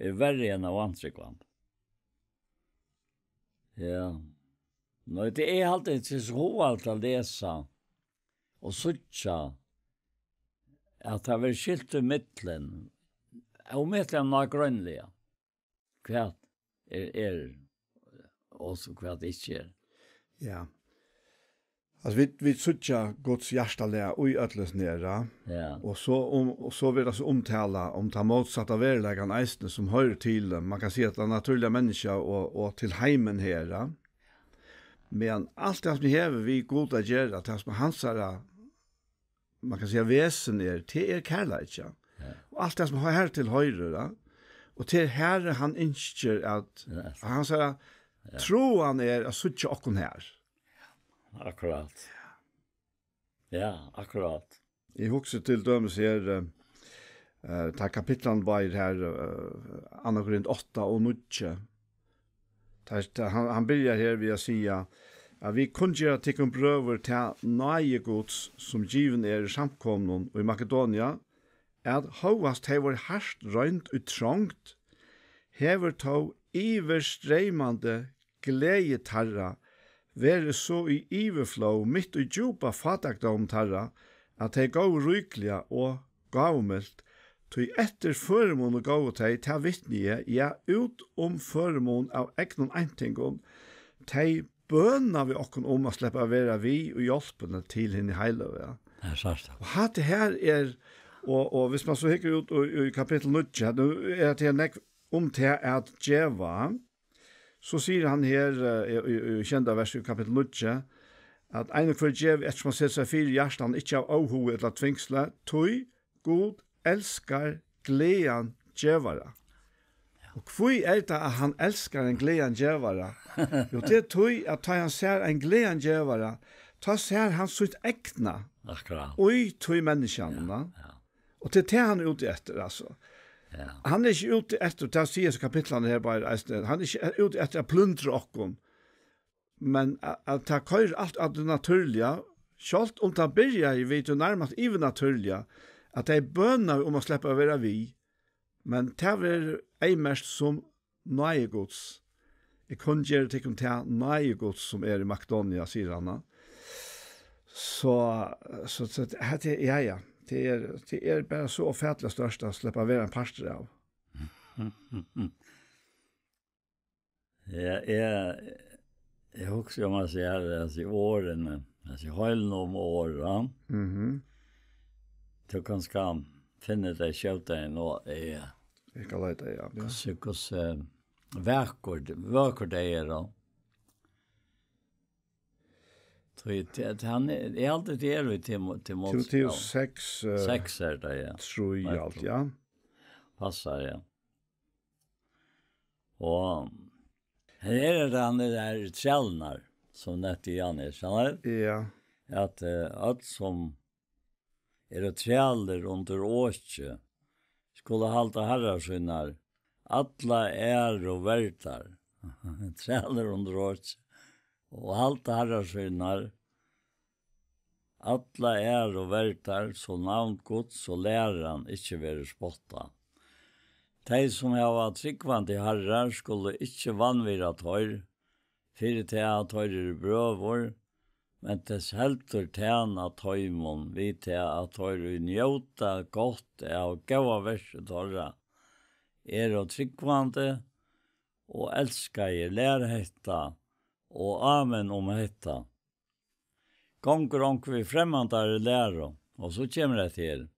er verri enn av vantrúgvandi. Ja. Nei, tað er altíð til so hugaligt at lesa og síggja, at tað verður skilt í millum, ómetaliga nágreiniliga, hvat er, er, og so hvat ikki er. Ja. Altso, vit, vit síggja Guds hjartalag í øllum hesum her, ja. Ja. Og so um, og so verður tað so umtalað um tann mótsatta veruleikan eisini, sum hoyrir til, man kann siga, tað natúrliga menniskja og, og til heimin her, ja. Men alt tað sum hevur við Gud at gera, tað sum hansara, man kann siga, vesen er, tað er kærleiki, ja. Ja. Og alt tað sum her til hoyrir, ja. Og tað er her hann ynskir at, Ja. hansara Ja. trúan er at síggja okkum her. Akkurát. Ja, akkurát. Eg hugsi til dømis her, eh, eh, tá kapitlan var her, eh, Annað Korint átta og níggju. Tá, tá, hann, hann byrjar her við at siga, at vit kunngera tykkum, brøður, ta náði Guds, sum givin er í samkomnum í Makedonia, at hóast tey vóru hart roynd í trongd, hevur tó yvirstreymandi gleði teirra verið so í yvirflóð mitt í djúpa fátækdóm teirra, at tey góvu ríkliga og gávumilt, tí eftir førimuni góvu tey, tað vitni eg, ja, út um førimun av egnum eintingum, tey bønaðu okkum um at sleppa at vera við í hjálpini til hini heiløgu, ja. Ja, sært. Og hatta her er, og, og hvis man so hyggur út í, í kapittul níggju, nú er tað her nógv um tað at geva, so sigur hann her, eh, í, í, í sjeynda versi í kapittul níggju, at ein og hvør gevi eftir sum hann setir seg fyri í hjartanum, ikki av óhuga ella tvingsli, tí Gud elskar gleðan gevara. Og hví er tað, at hann elskar ein gleðan gevara? Jú, tað er tí, at tá hann sær ein gleðan gevara, tá sær hann sítt egna Akkurát. í tí menniskjanum, Ja, va? ja. Og tað er tað, hann er úti eftir, altso. Ja. Hann er ikki úti eftir, tað sigur so kapitlarnir her bara, eisini, hann er ikki úti eftir at plundra okkum. Men a-, at tað koyrir alt av tí natúrliga, sjálvt um tað byrjaði við tí nærmast yvirnatúrliga, at tey bønaðu um at sleppa at vera við, men tað verður eyðmerkt sum náði Guds. Eg kunngeri tykkum ta náði Guds, sum er í Makedonia, sigur hann. So, so, so, hetta er, ja, ja, tað er, tað er bara so ófatiliga stórt at sleppa at vera ein partur av. Ja, eg, eg hugsi um at siga, at siga orðini, at siga heilin um orð, ja. Mhm. Tú kanska finnur tey skjóta inn og, eh, Eg skal leita, ja. Ja. Hvussu, hvussu vakurt, vøkur tey eru. Tí, tí, tí hann er, eg haldi, tað er í Timo-, Timoteus. Timoteus seks, eh, Seks er tað, ja. Trý, Nei, alt, ja. Passar, ja. Og her er tað hann er her trælarnar, sum nevnt í Jan er, skilur? Ja. At, eh, øll sum eru trælir undir oki, skulu halda harrar sínar alla æru verdar. Trælir undir oki. Og halda harrar sínar alla æru verdar, so navn Guds og læran ikki verður spottað. Tey, sum hava trúgvandi harrar, skulu ikki vanvirða teir, fyri tað, at teir eru brøður, men tess heldur tæna teimum við tað, at teir, ið njóta gott av góða verki teirra, eru trúgvandi og elskaðir. Lær hetta, og amen um hetta. Gongur onkur við fremmandari læru, og so kemur hetta her,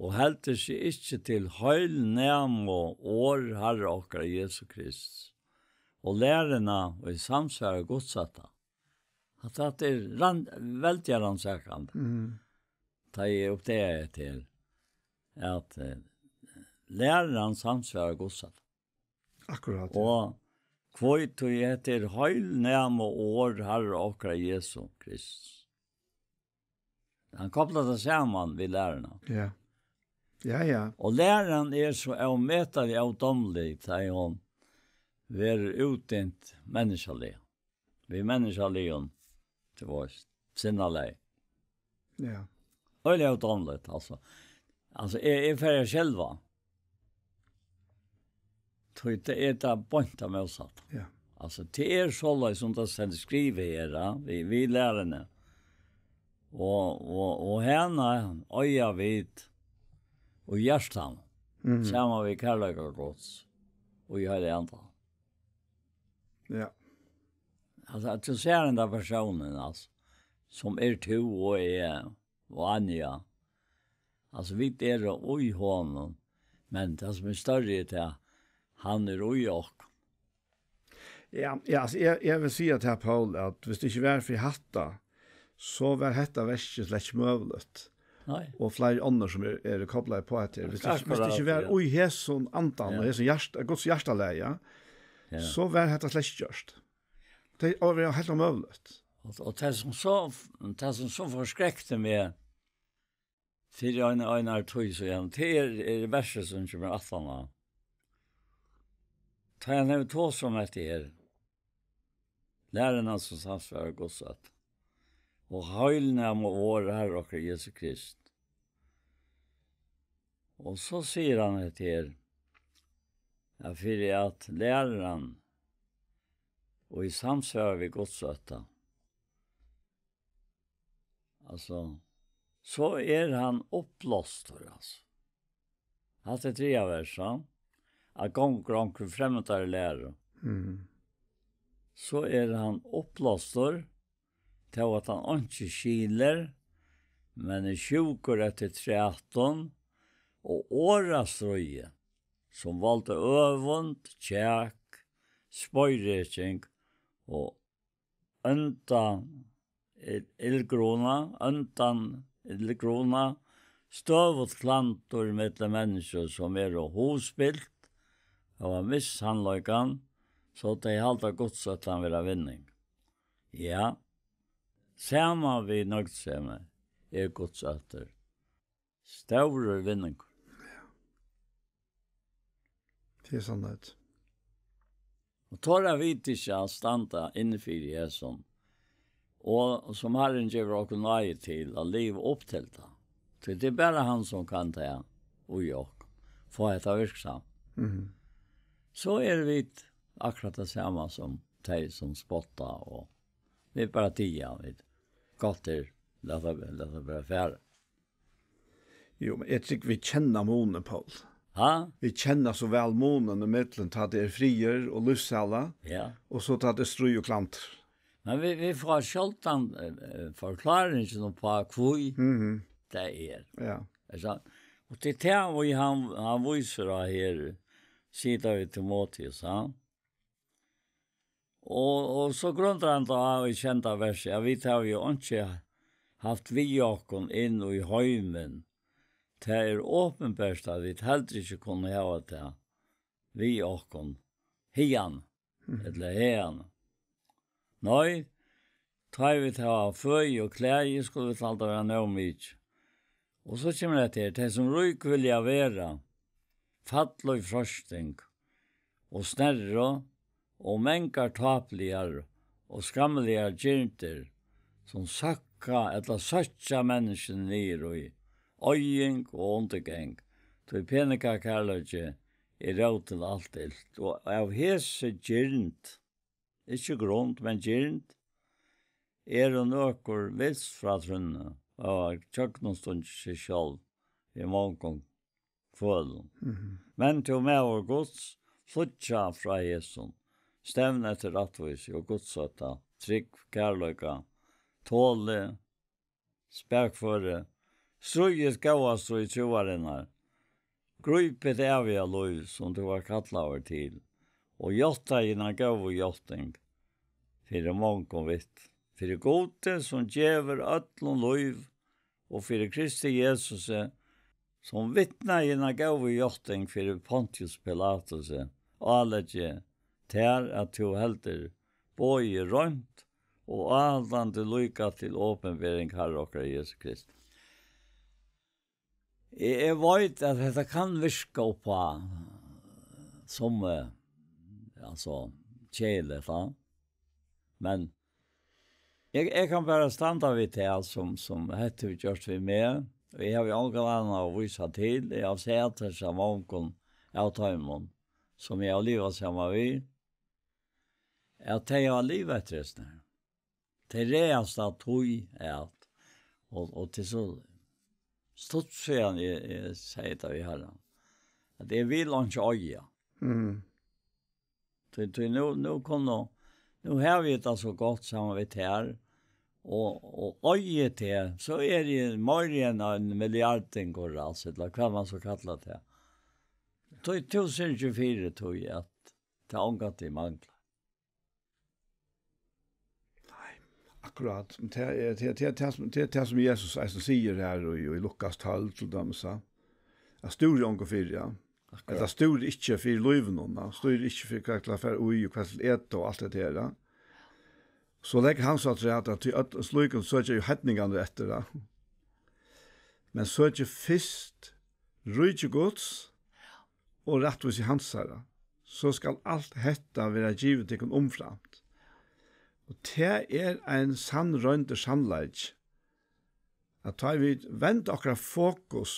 og heldur seg ikki til heilnæmu orð Harra okkara Jesu Krists, og læruna, og í samsvari Guds ætta. At hatta er ran-, veldiga rannsakandi. Mm. Tá eg uppdagaði hetta her, at, eh, læran samsvarar Guds ætta. Akkurát, ja. Og hví, tí hetta er heilnæmu orð Harra okkara Jesu Krists. Hann koplar tað saman við læruna. Ja. Ja, ja. Og læran er so ómetaliga ódámlig, tá ið hon verður útdent menniskjaliga. Við menniskjaligum, tú veist, sinnalagi. Ja. Øgiliga ódámligt, altso. Altso, eg, eg fari at skelva. Tí tað er tað beint tað mótsatta. Ja. Altso, tað er soleiðis, sum tað stendur skrivað her, ja, við, við læruni. Og, og, og hana eiga vit í hjartanum, mhm, saman við kærleika Guds og í Heilaga Andanum. Ja. Altso, at tú sær henda persónin, altso, sum er tú og eg og Anja. Altso, vit eru í honum, men tað sum er størri er tað, hann er í okkum. Ja, ja, altso, eg, eg vil siga til Paul, at viss tað ikki var fyri hatta, so var hetta verkið slett ikki møguligt. Nei. Og fleiri onnur sum er, eru koplaði uppá hetta her. Viss tað ikki, viss tað ikki var, akkurát, ja, í hesum andan, ja, og hesum hjarta-, Guds hjartalagi, ja, ja, so var hetta slett ikki gjørt. Tað, og var heilt ómøguligt. Og, og tað sum so, tað sum so forskrekti meg fyri ein, einari tíð síðan, tað er, er versið sum kemur aftan á. Tá hann hevur tosað um hetta her, læruna sum samsvarar Guds ætt, og heilnæmu orð Harra okkara Jesu Krist. Og so sigur hann hetta her, at fyri at læran og í samsvari við Guds ætt, altso, so er hann uppblástur, altso. Hatta er triðja vers, ja. At gongur onkur fremmandari læru. Mhm. So er hann uppblástur, tó at hann einki skilir, men er sjúkur eftir trætum og orðastríði, sum valda øvund, kjak, spoyreking og ónda il-, illgruna, óndan illgruna, støðugt klandur millum menniskju, sum eru hugspilt, hava mist sannleikan, so tey halda Guds ætlan vera vinning. Ja, saman við nøgdsemi er Guds ættur stórur vinningur. Tað er sannheit. Og tora vit ikki at standa inni fyri hesum, og sum Harrin gevur okkum náði til at liva upp til tað. Tí tað er bara hann, sum kann tað í okkum, fáa hetta virksamt. Mhm. So eru vit akkurát tað sama sum tey, sum spotta, og vit bara tiga, vit. Gott er, lat tað, lat tað bara fara. Jú, men eg trúgvi, vit kenna munin, Paul. Ha? Vit kenna so væl munin ímillum, tá tað er friður og lívssæla, ja, og so tá tað er stríð og klandur. Men vit, vit fáa sjáldan, eh, eh, forkláringina uppá hví, mhm, tað er. Ja. Er sant? Og tað er tað, og hann, hann vísir á her, sigur við Timoteus, ha? Og, og so grundar hann tá á í sjeynda versi, at vit hava jú einki havt við okkum inn í heimin. Tað er opinbert, at vit heldur ikki kunnu hava tað við okkum hiðani, mhm, ella haðani. Nei, tá ið vit hava føði og klæði, skulu vit halda vera nóg mikið. Og so kemur hetta her, tey sum rík vilja vera, falla í freisting og snerru, og mangar tápuligar og skammiligar girndir, sum søkka ella søkkja menniskjuni niður í oyðing og undirgang, tí peningakærleiki er rót til alt ilt. Og av hesi girnd, ikki grund, men girnd, eru nøkur vilst frá trúnni, og gjøgnumstungið seg sjálv í mongum kvølum. Mhm. Men tú, maður Guds, flýggja frá hesum, stevn eftir rættvísi og gudsótta, trúgv, kærleika, toli, spakføri, stríðið góða stríð trúarinnar, grípið æviga lív, sum tú var kallaður til, og játta hina góðu játting fyri mongum vitt, fyri Gudi, sum gevur øllum lív, og fyri Kristi Jesusi, sum vitnaði hina góðu játting fyri Pontius Pilatusi, áleggi tær, at tú heldur boðið reint og áhaldandi líka til opinbering Harra okkara Jesu Kristi. Eg, eg veit, at hetta kann virka upp á sum, eh, altso, keðiligt, va? Men eg, eg kann bara standa við tað, sum, sum hetta hevur gjørt við meg. Og eg havi ongan annan at vísa til. Eg havi sæð tað hjá mongum av teimum, sum eg havi livað saman við, at tey hava livað eftir hesum her. Tey ræðast at tí at, og, og til so stutt síðan eg, eg segði tað við Harran, at eg vil einki eiga. Mm. Tí, tí nú, nú kunnu, nú havi eg tað so gott saman við tær, og, og eigi teg, so eri eg meiri enn ein milliardingur, altso, ella hvat man so kallar tað. Tí, tú syrgir fyri tí, at tað ongantíð manglar. Nei, akkurát. Men tað er, tað, tað, tað, sum, tað, tað, sum Jesus eisini sigur her í, í Lukas tólv, til dømis, ja. At stúri onkur fyri, ja. Akkurát. At tað stúri ikki fyri lívinum, ja. Stúri ikki fyri hvat til at fara í, og hvat til at eta og alt det der, ja. So leggur hann so afturat, at tí øll-, slíkum søkja jo heidningarnir eftir, ja. Men søkið fyrst ríki Guds og rættvísi hansara, so skal alt hetta vera givið tykkum umframt. Og tað er ein sannroyndur sannleiki, at tá vit venda okkara fokus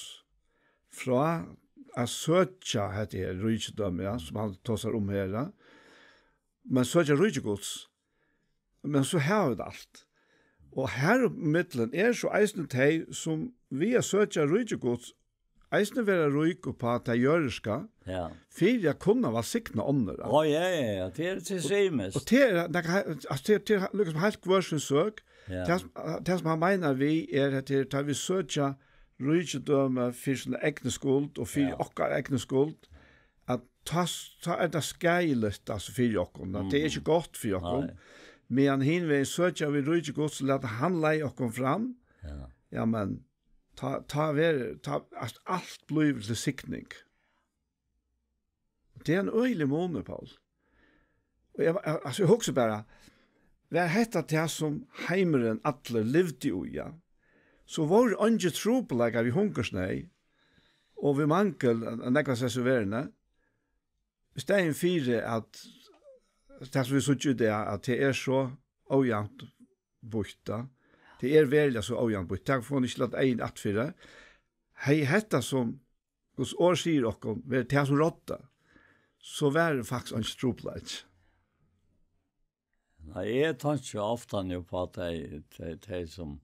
frá at søkja hetta her ríkidømi, ja, sum hann tosar um her, ja, men søkja ríki Guds, men so hava vit alt. Og her millum er so eisini tey, sum við at søkja ríki Guds, eisini vera rík upp á tað jørðiska, ja, fyri at kunna vælsigna onnur. Á, ja, ja, ja, tað er til sýmis. Og tað er, tað er, altso, tað er, tað er líkasum heilt hvør sín søk. Ja. Tað, sum- tað, sum hann meinar við, er, at tað er, tá vit søkja ríkidømi fyri sína egnu skuld og fyri Ja. okkara egnu skuld, at tá, tá er tað skaðiligt, altso, fyri okkum, at tað er ikki Mhm. gott fyri okkum. Nei. Meðan hin vegin søkja vit ríki Guds, lata hann leiða okkum fram. Ja. Ja, men tá, tá ver-, tá, at alt blívur til signing. Tað er ein øgiligur munur, Paul. Og eg, al-, altso, eg hugsi bara, var hetta tað, sum heimurin allur livdi í, ja, so vóru eingir trupulleikar við hungursneyð og við mangel, at nógva seg so verðina, í staðin fyri at tað, sum vit síggja í dag, at tað er so ójavnt býtt, ja. Tað er veruliga so ójavnt býtt. Tað fáa vit ikki lat eyguni aftur fyri. Hevði hetta, sum Guds orð sigur okkum, verið tað, sum ráddi, so var tað faktiskt eingin trupulleiki. Nei, eg tenki ofta nú upp á tey, tey, tey sum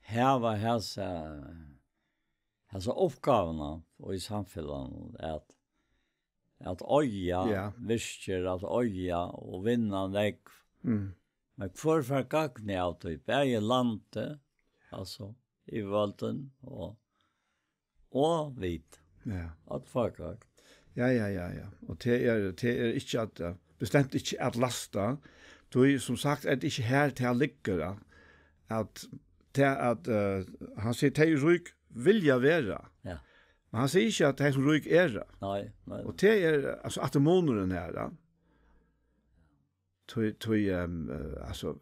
hava hasa, hasa uppgávuna í samfelagnum, at, at eiga Ja. virkir, at eiga og vinna nógv. Mm. Men hvør fær gagnið av tí? Bæði landið, altso, yvirvøldin og, og vit. Ja. At fáa gagn. Ja, ja, ja, ja. Og tað er, tað er ikki at, eh, bestemt ikki at lasta. Tí, sum sagt, er tað ikki her, tað liggur, ja. At tað at, eh, hann sigur, tey rík vilja vera. Ja. Men hann sigur ikki, at tey sum rík eru. Nei, nei. Og tað er, altso, at munurin her, ja. Tí, tí, ehm, eh, altso,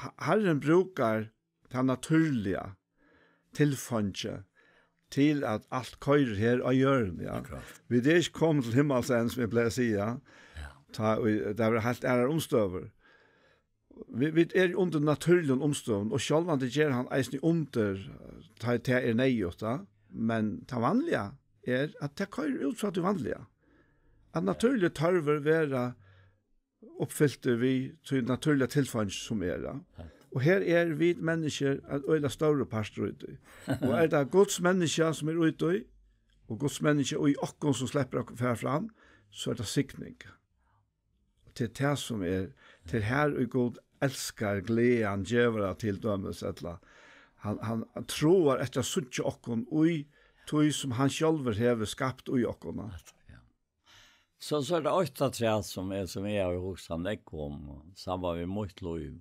Ha-, Harrin brúkar tað natúrliga tilfeingi til at alt koyrir her á jørðini, ja. Akkurát. Vit eru ikki komin til himmals enn, sum eg plagi at siga. Ja. Tá, og tað verða heilt aðrar umstøður. Vit, vit eru undir natúrligum umstøðum, og sjálvandi ger hann eisini undir, tá tað er neyðugt, ja. Men tað vanliga, er, at tað koyrir út frá tí vanliga. At natúrliga tørvur verða uppfyltir við tí natúrliga tilfeingi sum er, ja. Ja. Og her er vit menniskjur ein øgiliga stórur partur í tí. Og er tað Guds menniskja sum er í tí, og Guds menniskja í okkum sum sleppur at fara fram, so er tað signing. Til tað sum er, til her í Gud elskar gleðan gevara til dømis, ella hann, hann tráar eftir at síggja okkum í tí sum hann sjálvur hevur skapt í okkum. Ja. So, so er tað eitt afturat sum er, sum eg havi hugsað nógv um, samband við mítt lív.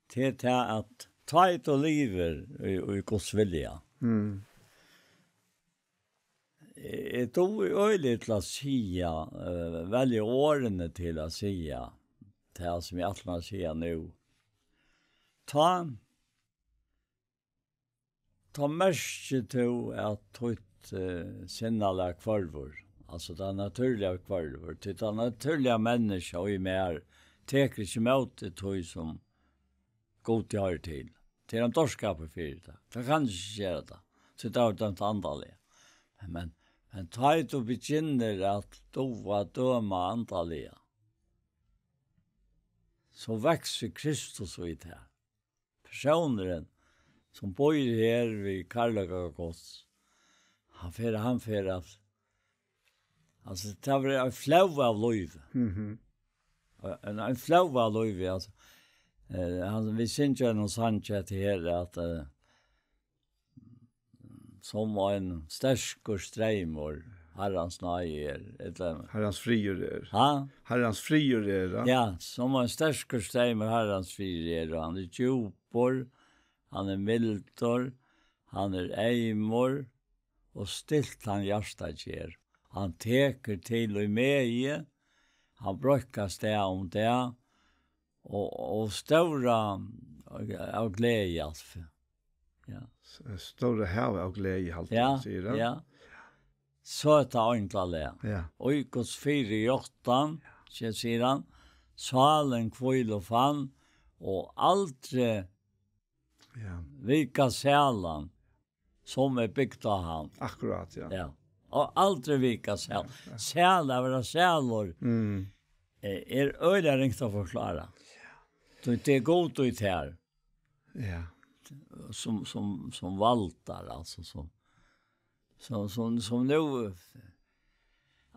Til tað at tá ið tú livir í, í Guds vilja, Mm. eg, eg dugi øgiliga til at siga, eh, velja orðini til at siga tað sum eg ætli mær at siga nú. Tá, tá merkir tú at títt, eh, sinnalag hvørvur, altso tað natúrliga hvørvur, tí tað natúrliga menniskja í mær tekur ikki ímóti tí sum Gud hoyrir til. Tað er ein dárskapur fyri tað. Tað kann ikki gera tað. So tað er dømt andaliga. Men, men, men tá ið tú begynnar at duga at døma andaliga, so veksur Kristus í tær. Persónurin sum býr her við kærleika Guds, hann fer, hann fer at, altso, tað verður ein flóð av lívi. Mhm. Ein, ein flóð av lívi, altso. Eh, hann, vit syngja ein sang eftir her, at, eh, sum ein sterkur streymur, Harrans náði er, ella Harrans friður er. Ha? Harrans friður er, ja. Ja, sum ein sterkur streymur, Harrans friður er, og hann er djúpur, hann er mildur, hann er eymur, og stilt hann hjartað ger. Hann tekur til í megi, hann breiðkar stað um dag, og, og stóra av gleði, altso. Ja. S-, stóra hav av gleði, haldi Ja, eg, sigur hann. Ja. Søta eintlalega. Ja. Í Guds fyri játtan, sigur hann, sálin hvíl og fann, og aldri Ja. vika sælan, sum er bygd á hann. Akkurát, ja. Ja. Og aldri vika sæl. Ja, ja. Sæl, at vera sælur, Mm. eh, er øgiliga ringt at forklára. Tí tað er Gud í tær. Ja. Sum, sum, sum valdar, altso, sum, sum, sum, sum nú,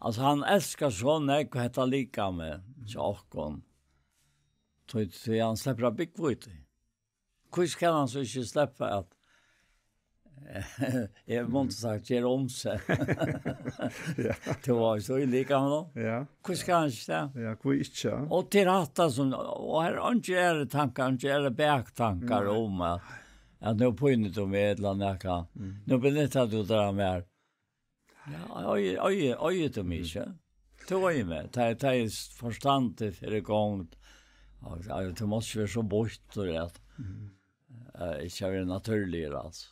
altso, hann elskar so nógv hetta likamið hjá okkum. Tí, tí hann sleppur at búgva í tí. Hví skal hann so ikki sleppa at, eg mundi sagt, gera um seg? Ja. Tú var so í likamið. Ja. Hví skal hann ikki tað? Ja, hví ikki, ja? Og til hatta sum, og her er ikki aðrir tankar, ikki aðrir baktankar Nei. um at, at nú pínir tú meg ella nakað. Mm. Nú benyttar tú tær av mær. Ja, oi, oi, oi, tú meg ikki. Tú oi meg. Tað er, tað er forstandið fyri gongd. Og, og tú mást ikki vera so býttur at, Mm. eh, ikki vera natúrligur, altso.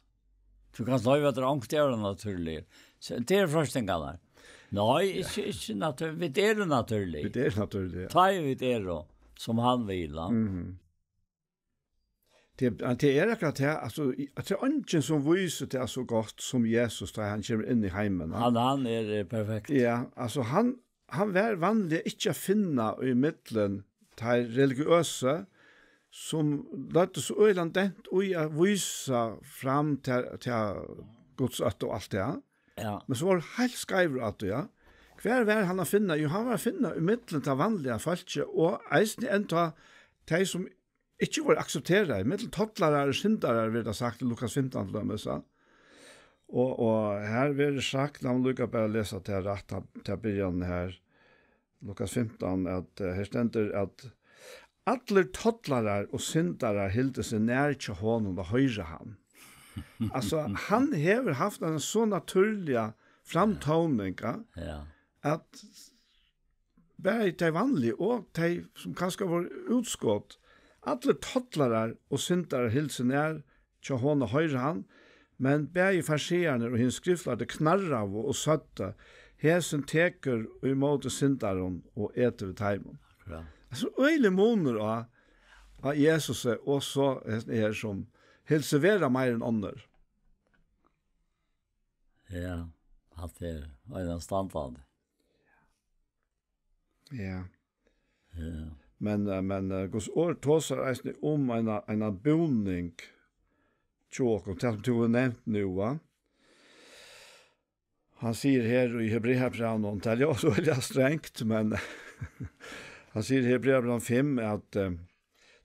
Tú kanst loyva tær onkuntíð at vera natúrligur. So, tað eru freistingarnar. Nei, ikki, ikki natúr-, vit eru natúrlig. Vit eru natúrlig, ja. Tá ið vit eru, sum hann vil, ja. Mhm. Tað, tað er akkurát tað, altso, í-, at tað er eingin sum vísir tað so gott sum Jesus, tá hann kemur inn í heimin, ja. Hann, hann er, eh, perfekt. Ja, altso, hann, hann var vanliga ikki at finna í millum teir religiøsu, sum løgdu so øgiligan dent í at vísa fram til, til Guds ótta og alt tað. Ja. Men so var heilt skeivur á tí, ja. Hvar var hann at finna? Jú, hann var at finna í millum tað vanliga fólkið, og eisini enntá tey, sum ikki vóru aksepteraðir, millum tollarar og syndarar, verður tað sagt í Lukas fimtan til dømis, ja. Og, og her verður sagt, lat meg líka bara lesa tað rætt, ta, ta byrjan her, Lukas fimtan, at, eh, her stendur at allir tollarar og syndarar hildu seg nær hjá honum at hoyra hann. Altso, hann hevur havt eina so natúrliga framtóning, ja, Ja. at bæði tey vanligu og tey, sum kanska vóru útskot, allir tollarar og syndarar hildu seg nær hjá honum at hoyra hann, men bæði farisearnir og hinir skriftlærdu knarraðu og søgdu: "Hesin tekur ímóti syndarum og etur við teimum." Akkurát. Altso, øgiligur munur á, á Jesusi og so hesin her, sum hildi seg vera meira enn onnur. Ja. at tað er einastandandi. Ja. Ja. Men, eh, men, eh, Guds orð tosar eisini um eina, eina búning hjá okkum, tað sum tú hevur nevnt nú, va? Hann sigur her í Hebreabrævinum, tað er jo so veldig strengt, men hann sigur í Hebreabrævinum fimm, at, eh,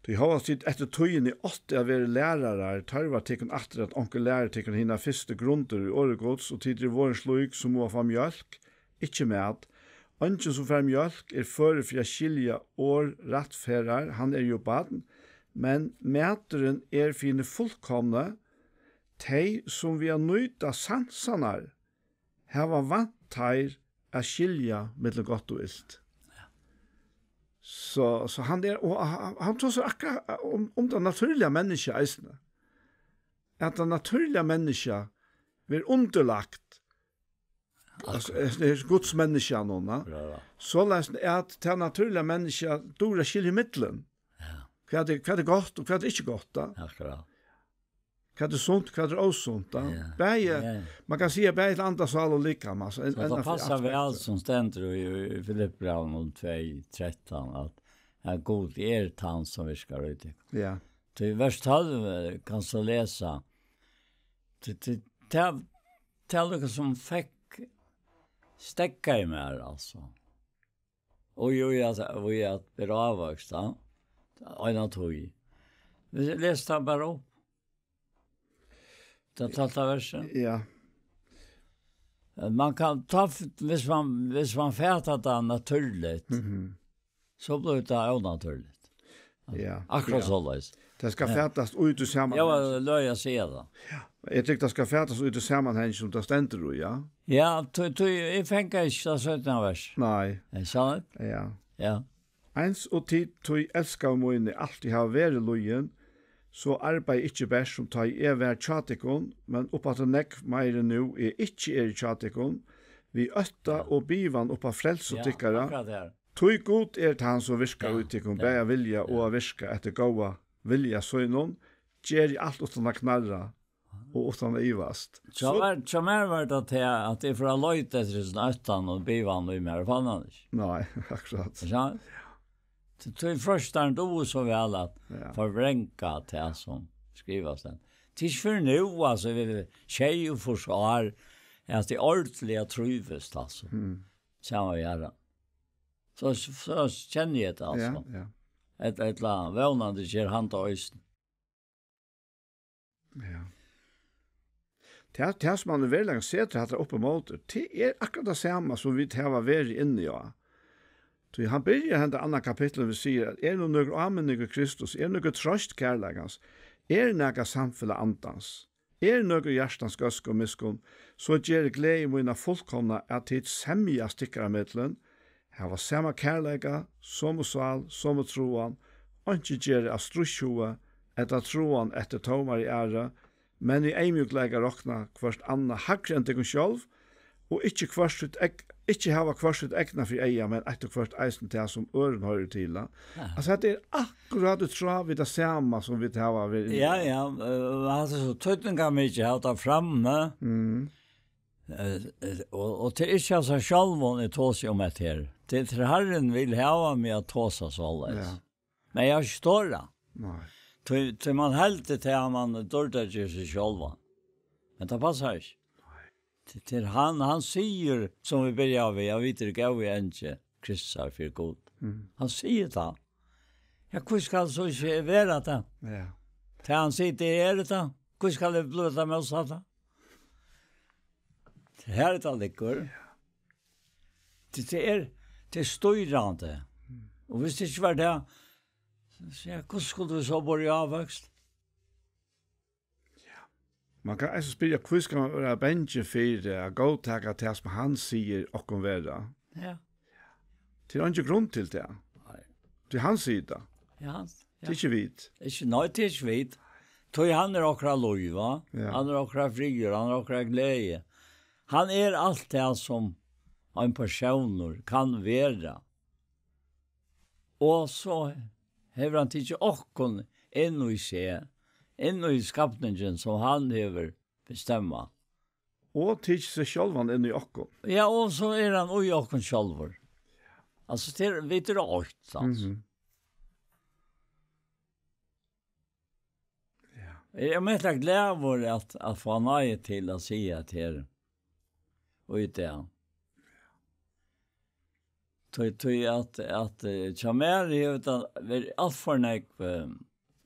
"Tí hóast tit eftir tíðini áttu at verið lærarar, tørvar tykkum aftur, at onkur lærir tykkum hinar fyrstu grundir í orði Guds, og tit eru vorðin slík, sum muga fáa mjólk, ikki mat. Eingin, sum fær mjólk, er førur fyri at skilja orð rættferðar, hann er jo barn, men maturin er fyri hini fullkomnu, tey, sum við at nýta sansarnar hava vant teir at skilja millum gott og ilt." So, so hann er, og hann, hann tosar akkurát um, um tað natúrliga menniskja eisini. At tað natúrliga menniskja verður undirlagt, altso, er, er Guds menniskja núna. Ja, ja. Soleiðis at tað natúrliga menniskja dugir at skilja millum. Ja. Hvat er, hvat er gott og hvat er ikki gott, da? Akkurát. Hvat er sunt, hvat er ósunt, da? Ja. Bæði, ja, man kann siga bæði til anda, sál og likam, altso, ein, so ein tað av passar væl, sum stendur í, í Filippibrævinum tvey trettan, at, at Gud er tann, sum virkar í tykkum. Ja. Tí vers tólv, eh, kanst tú lesa. Tí, tí, tað, tað er líka sum fekk steðgað í mær, altso. Og jú, ja, og ja, bera ávøkst, ja. Eina tíð. Vit lesa tað bara upp. Tað tólvta versið. Ja. Man kann ta, hvis man, hvis man fatar tað natúrligt, mhm, so blívur tað ónatúrligt. Ja, akkurát, ja, soleiðis. Tað skal, ja, fatast út í samanhang. Ja, løg at siga tað. Ja. Eg tykki, tað skal fatast út í samanhang, sum tað stendur í, ja. Ja, tí, tí, eg fekk ikki tað syttanda vers. Nei. Er tað sant? Ja. Ja. Eins og tit, tí elskaðu míni, altíð hava verið lýðin, so arbeiði ikki bert, sum tá eg var hjá tykkum, men uppaftur nógv meiri nú, eg ikki eri hjá tykkum, við ótta og bivan upp á frelsu, ja, tykkara. Akkurát her. Tí Gud er tann, sum virkar, ja, í tykkum, ja, bæði at vilja og, ja, at virka eftir góða vilja sínum, geri alt uttan at knarra og uttan at ivast. Hjá mær, hjá mær var tað til, at eg fór at leita eftir hesum óttan og bivan í mær, og fann hann ikki. Nei, akkurát. Ikki sant? Tí, tí freistarin dugir so væl at, ja, forvranga tað, sum skrivast. Tað er ikki fyrr enn nú, altso, við sjeyogfýrs ár, at eg ordiliga trívist, altso. Mm. Saman við Harranum. So, so kenni eg tað, altso. Ja, ja. Et, ella vónandi ger hann tað eisini. Ja. Tað, tað sum hann í veruleikanum setir hatta upp ímóti, tað er akkurát tað sama sum vit hava verið inni á. Tí hann byrjar henda annað kapittul við sigur, at er nú nøkur áminning í Kristus, er nøkur troyst kærleikans, er nakað samfelag andans, er nøkur hjartans góðsk og miskunn, so ger gleði mína fullkomna, at tit semjast tykkara millum, hava sama kærleika, somu sál, somu tráan, einki gera av stríðshuga ella tráan eftir tómari æru, men í eyðmjúkleika rokna hvørt annað hægri enn tykkum sjálv, og ikki hvørt sítt egn-, ikki hava hvørt sítt egna fyri eyga, men eitt og hvørt eisini tað, sum øðrum hoyrir til. Ja. Altso, hetta er akkurát í tráð við tað sama, sum vit hava verið inni á. Ja, ja, eh, hatta er so týdningarmikið at hava tað frammi. Mm. Eh, eh, og, og tað er ikki av sær sjálvum eg tosi um hetta her. Tað er, Harrin vil hava meg at tosa soleiðis. Ja. Men eg havi ikki torað. Nei. Tí, tí man heldur tað, at man dýrdager seg sjálvan. Men tað passar ikki. Nei. Tí, tí hann, hann sigur, sum vit byrjaðu við, at vit eru góðir eingir, Kristusar fyri Gud. Mm. Hann sigur tað. Ja, hví skal so ikki vera tað? Ja. Tað hann sigur, tað er tað. Hví skal eg blíva tað mótsatta? Her er tað liggur. Ja. Tí tað er, tað er stýrandi. Og hvis tað ikki var tað, so, ja, hvussu skuldu vit so borið ávøkst? Ja. Man kann eisini spyrja, hví skal man vera bangin fyri at góðtaka tað, sum hann sigur okkum vera? Ja. Tað er eingin grund til tað. Nei. Tí hann sigur tað. Ja, hann, ja. Tað er ikki vit. Ikki, nei, tað er ikki vit. Tí hann er okkara lív, va? Ja. Hann er okkara friður, hann er okkara gleði. Hann er alt tað, sum ein persónur kann vera. Og so hevur hann tikið okkum inn í seg, inn í skapningin, sum hann hevur bestemmað. og tikið seg sjálvan inn í okkum. Ja, og so er hann í okkum sjálvur. Altso, til, vit eru eitt, altso. Mhm. Ja. Eg eri mest glaður at, at fáa náði til at siga tað her í dag. Tí, tí at, at, eh, hjá mær hevur tað verið alt for nógv, eh,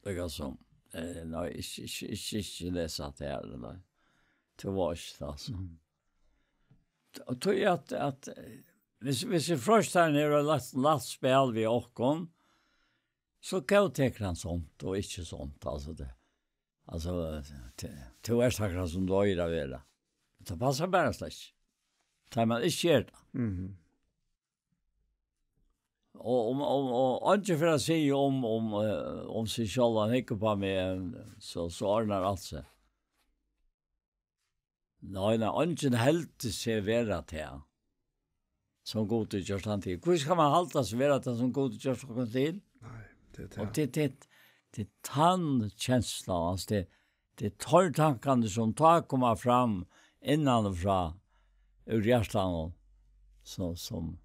líka sum, eh, nei, ikki, ikki, ikki, ikki lesa tað her, nei. Tú veitst, altso. Mm. Og tí at, at, eh, hvis, hvis eg fyrst her nú har lagt, lagt spæl við okkum, so góðtekur hann somt og ikki somt, altso tað. Altso, tað, tú ert akkurát sum tú eigur at vera. Tað passar bara slett ikki. Tá man ikki er tað. Mhm. Og, og, og, og eingin fer at siga um, um, eh, um seg sjálvan, hann hyggur upp á meg, so, so ordnar alt seg. Nei, nei, eingin heldur seg vera tað, sum Gud hevur gjørt hann til. Hví skal man halda seg vera tað, sum Gud hevur gjørt okkum til? Nei, tað er Og tað. tað, tað, tað er tann kenslan, altso, tað, tað er teir tankarnir, sum tá koma fram innan og frá, úr hjartanum, so, sum,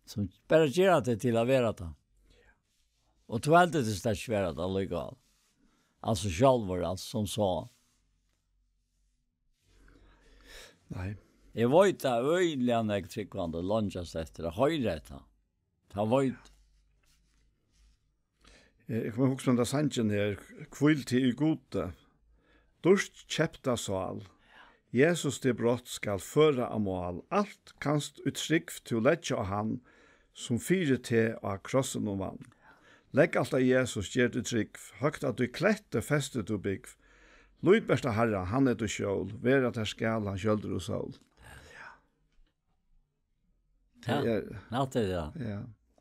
sum bara gera teg til at vera tað. Og tú heldur teg slett ikki vera tað allíkavæl. Altso sjálvur, altso sum so. Nei. Eg veit at øgiliga nógv trúgvandi leingjast eftir at hoyra hetta. Tað veit. Eh, eg kom at hugsa um henda sangin her, Hvíl teg í Gudi, dýrt keypta sál. Jesus teg brátt skal føra á mál. Alt kanst í trúgv tú leggja á hann, sum fyri teg á krossinum vann. Legg alt á Jesus, ger tú trúgv, høgt á tí kletti festi tú búgv. Lít bert á Harran, hann er títt skjól, vera tær skal hann skjøldur og sól. Ja, Tað er ja, tað er tað. Ja.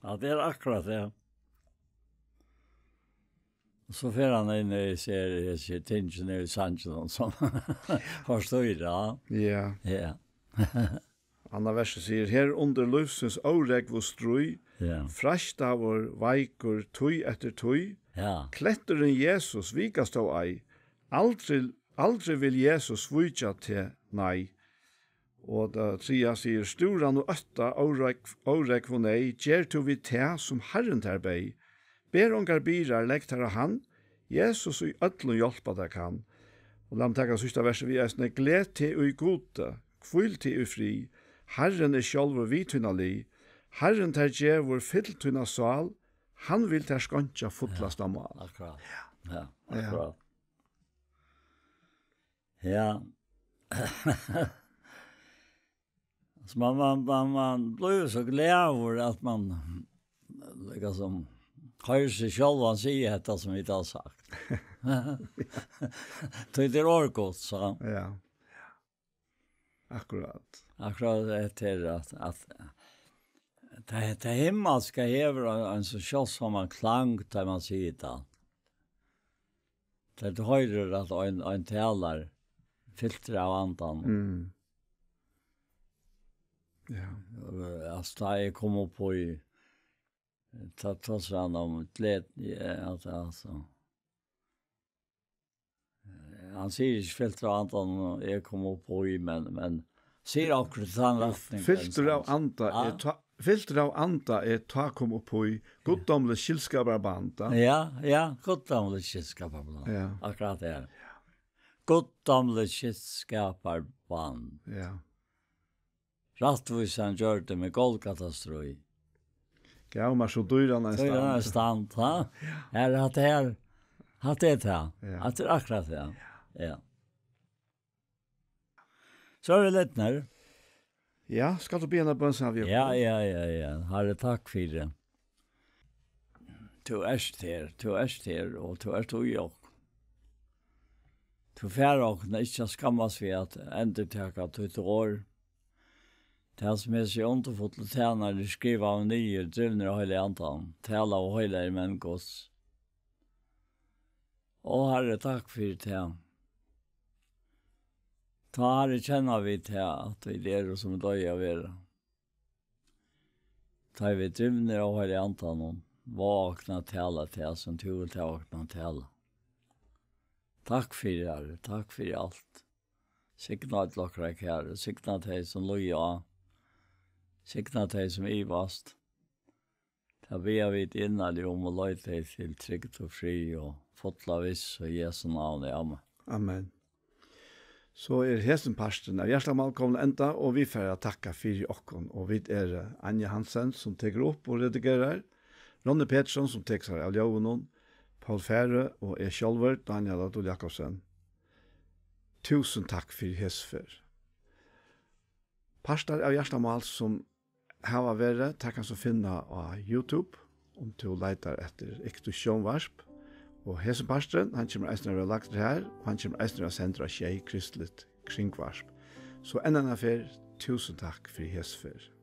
Ja, tað er akkurát tað. Og so fer hann inn í seg, seg tingini í sanginum, sum forstýra. Ja. Ja. Annað versið sigur: Her undir lívsins órógvu stríð, Ja. freistaður, veikur, tíð eftir tíð, Ja. kletturin Jesus vikast tó ei, aldri, aldri vil Jesus svíkja teg, nei. Og tað triðja sigur: Stúran og ótta, órógv, órógv og neyð, ger tú við tað, sum Harrin tær beyð. Ber ongar byrðar, legg tær á hann, Jesus í øllum hjálpa tær kann. Og lat meg taka síðsta versið við eisini: Gleð teg í Gudi, hvíl teg í frið, Harrin er sjálvur við tína lið. Harrin tær gevur, fyll tína sál, hann vil tær skeinkja fullasta mál. Akkurát. Ja, Ja. akkurát. Ja. So man, man, man, man blívur so glaður, at man, líkasum, hoyrir seg sjálvan siga hetta, sum vit hava sagt. Tí tað er orð Guds, so. Ja. Akkurát. Akkurát hetta her, at, at tað, tað himmalska hevur ein, ein so sjáldsaman klang, tá man sigur tað. Tá tú hoyrir, at ein, ein talar, fyltur av Andanum. Mm. Ja. Og, altso, tá eg kom upp í, tá tosar hann um gleð, ja, at, altso, eh, hann sigur ikki fyltur av Andanum, og eg kom upp í, men, men sigur okkurt í tann rættingin, Fyltur av sant? Anda Ja. er tá, fyltur av Anda er tá kom upp í, guddómligt skyldskaparband, ja. Ja, ja, guddómligt skyldskaparband. Ja. Akkurát tað. Guddómligt skyldskaparband. Ja. Rættvísan gjørdi meg Golgata stríð. Gav mær so dýran ein Dýran ein stand. stand, ha? Her, hatta her, hatta er tað. Ja. Hatta er akkurát tað. Ja. So eru vit lidnir. Ja, skalt tú biðja eina bøn, sum vit Ja, ja, ja, ja. Harri, takk fyri. Tú ert her, tú ert her, og tú ert í okkum. Tú fær okkum ikki at skammast við at endurtaka títt orð. Tað, sum hesi undurfullu tænarar skrivaðu niður, drivnir av Heilaga Andanum, talaðu heilagir menn Guds. Ó, Harri, takk fyri tað. Tá, Harri, kenna vit tað, at vit eru, sum vit eiga at vera. Tá ið vit drivnir av Heilaga Andanum, vága okkum at tala tað, sum tú vilt hava okkum at tala. Takk fyri, Harri, takk fyri alt. Signa øll okkara kæru, signa tey, sum líða á, signa tey, sum ivast. Tað biðja vit inniligt um og leita til trygd og frið og fulla vissu í Jesu navni. Amen. Amen. So er hesin parturin av Hjartamál komin at enda, og vit fara at takka fyri okkum, og vit eru Anja Hansen, sum tekur upp og redigerar, Ronny Petersson, sum tekur sær av ljóðinum, Poul Færø og eg sjálvur, Dánjal á Dul Jakobsen. Túsund takk fyri hesa ferð. Partar av Hjartamál, sum hava verið, tær kanst tú finna á YouTube, um tú leitar eftir Iktus Sjónvarp. Og hesin parturin, hann kemur eisini at verða lagdur har, og hann kemur eisini at verða sendur á Sjey Kristligt Kringvarp. So enn eina ferð, túsund takk fyri hesa ferð.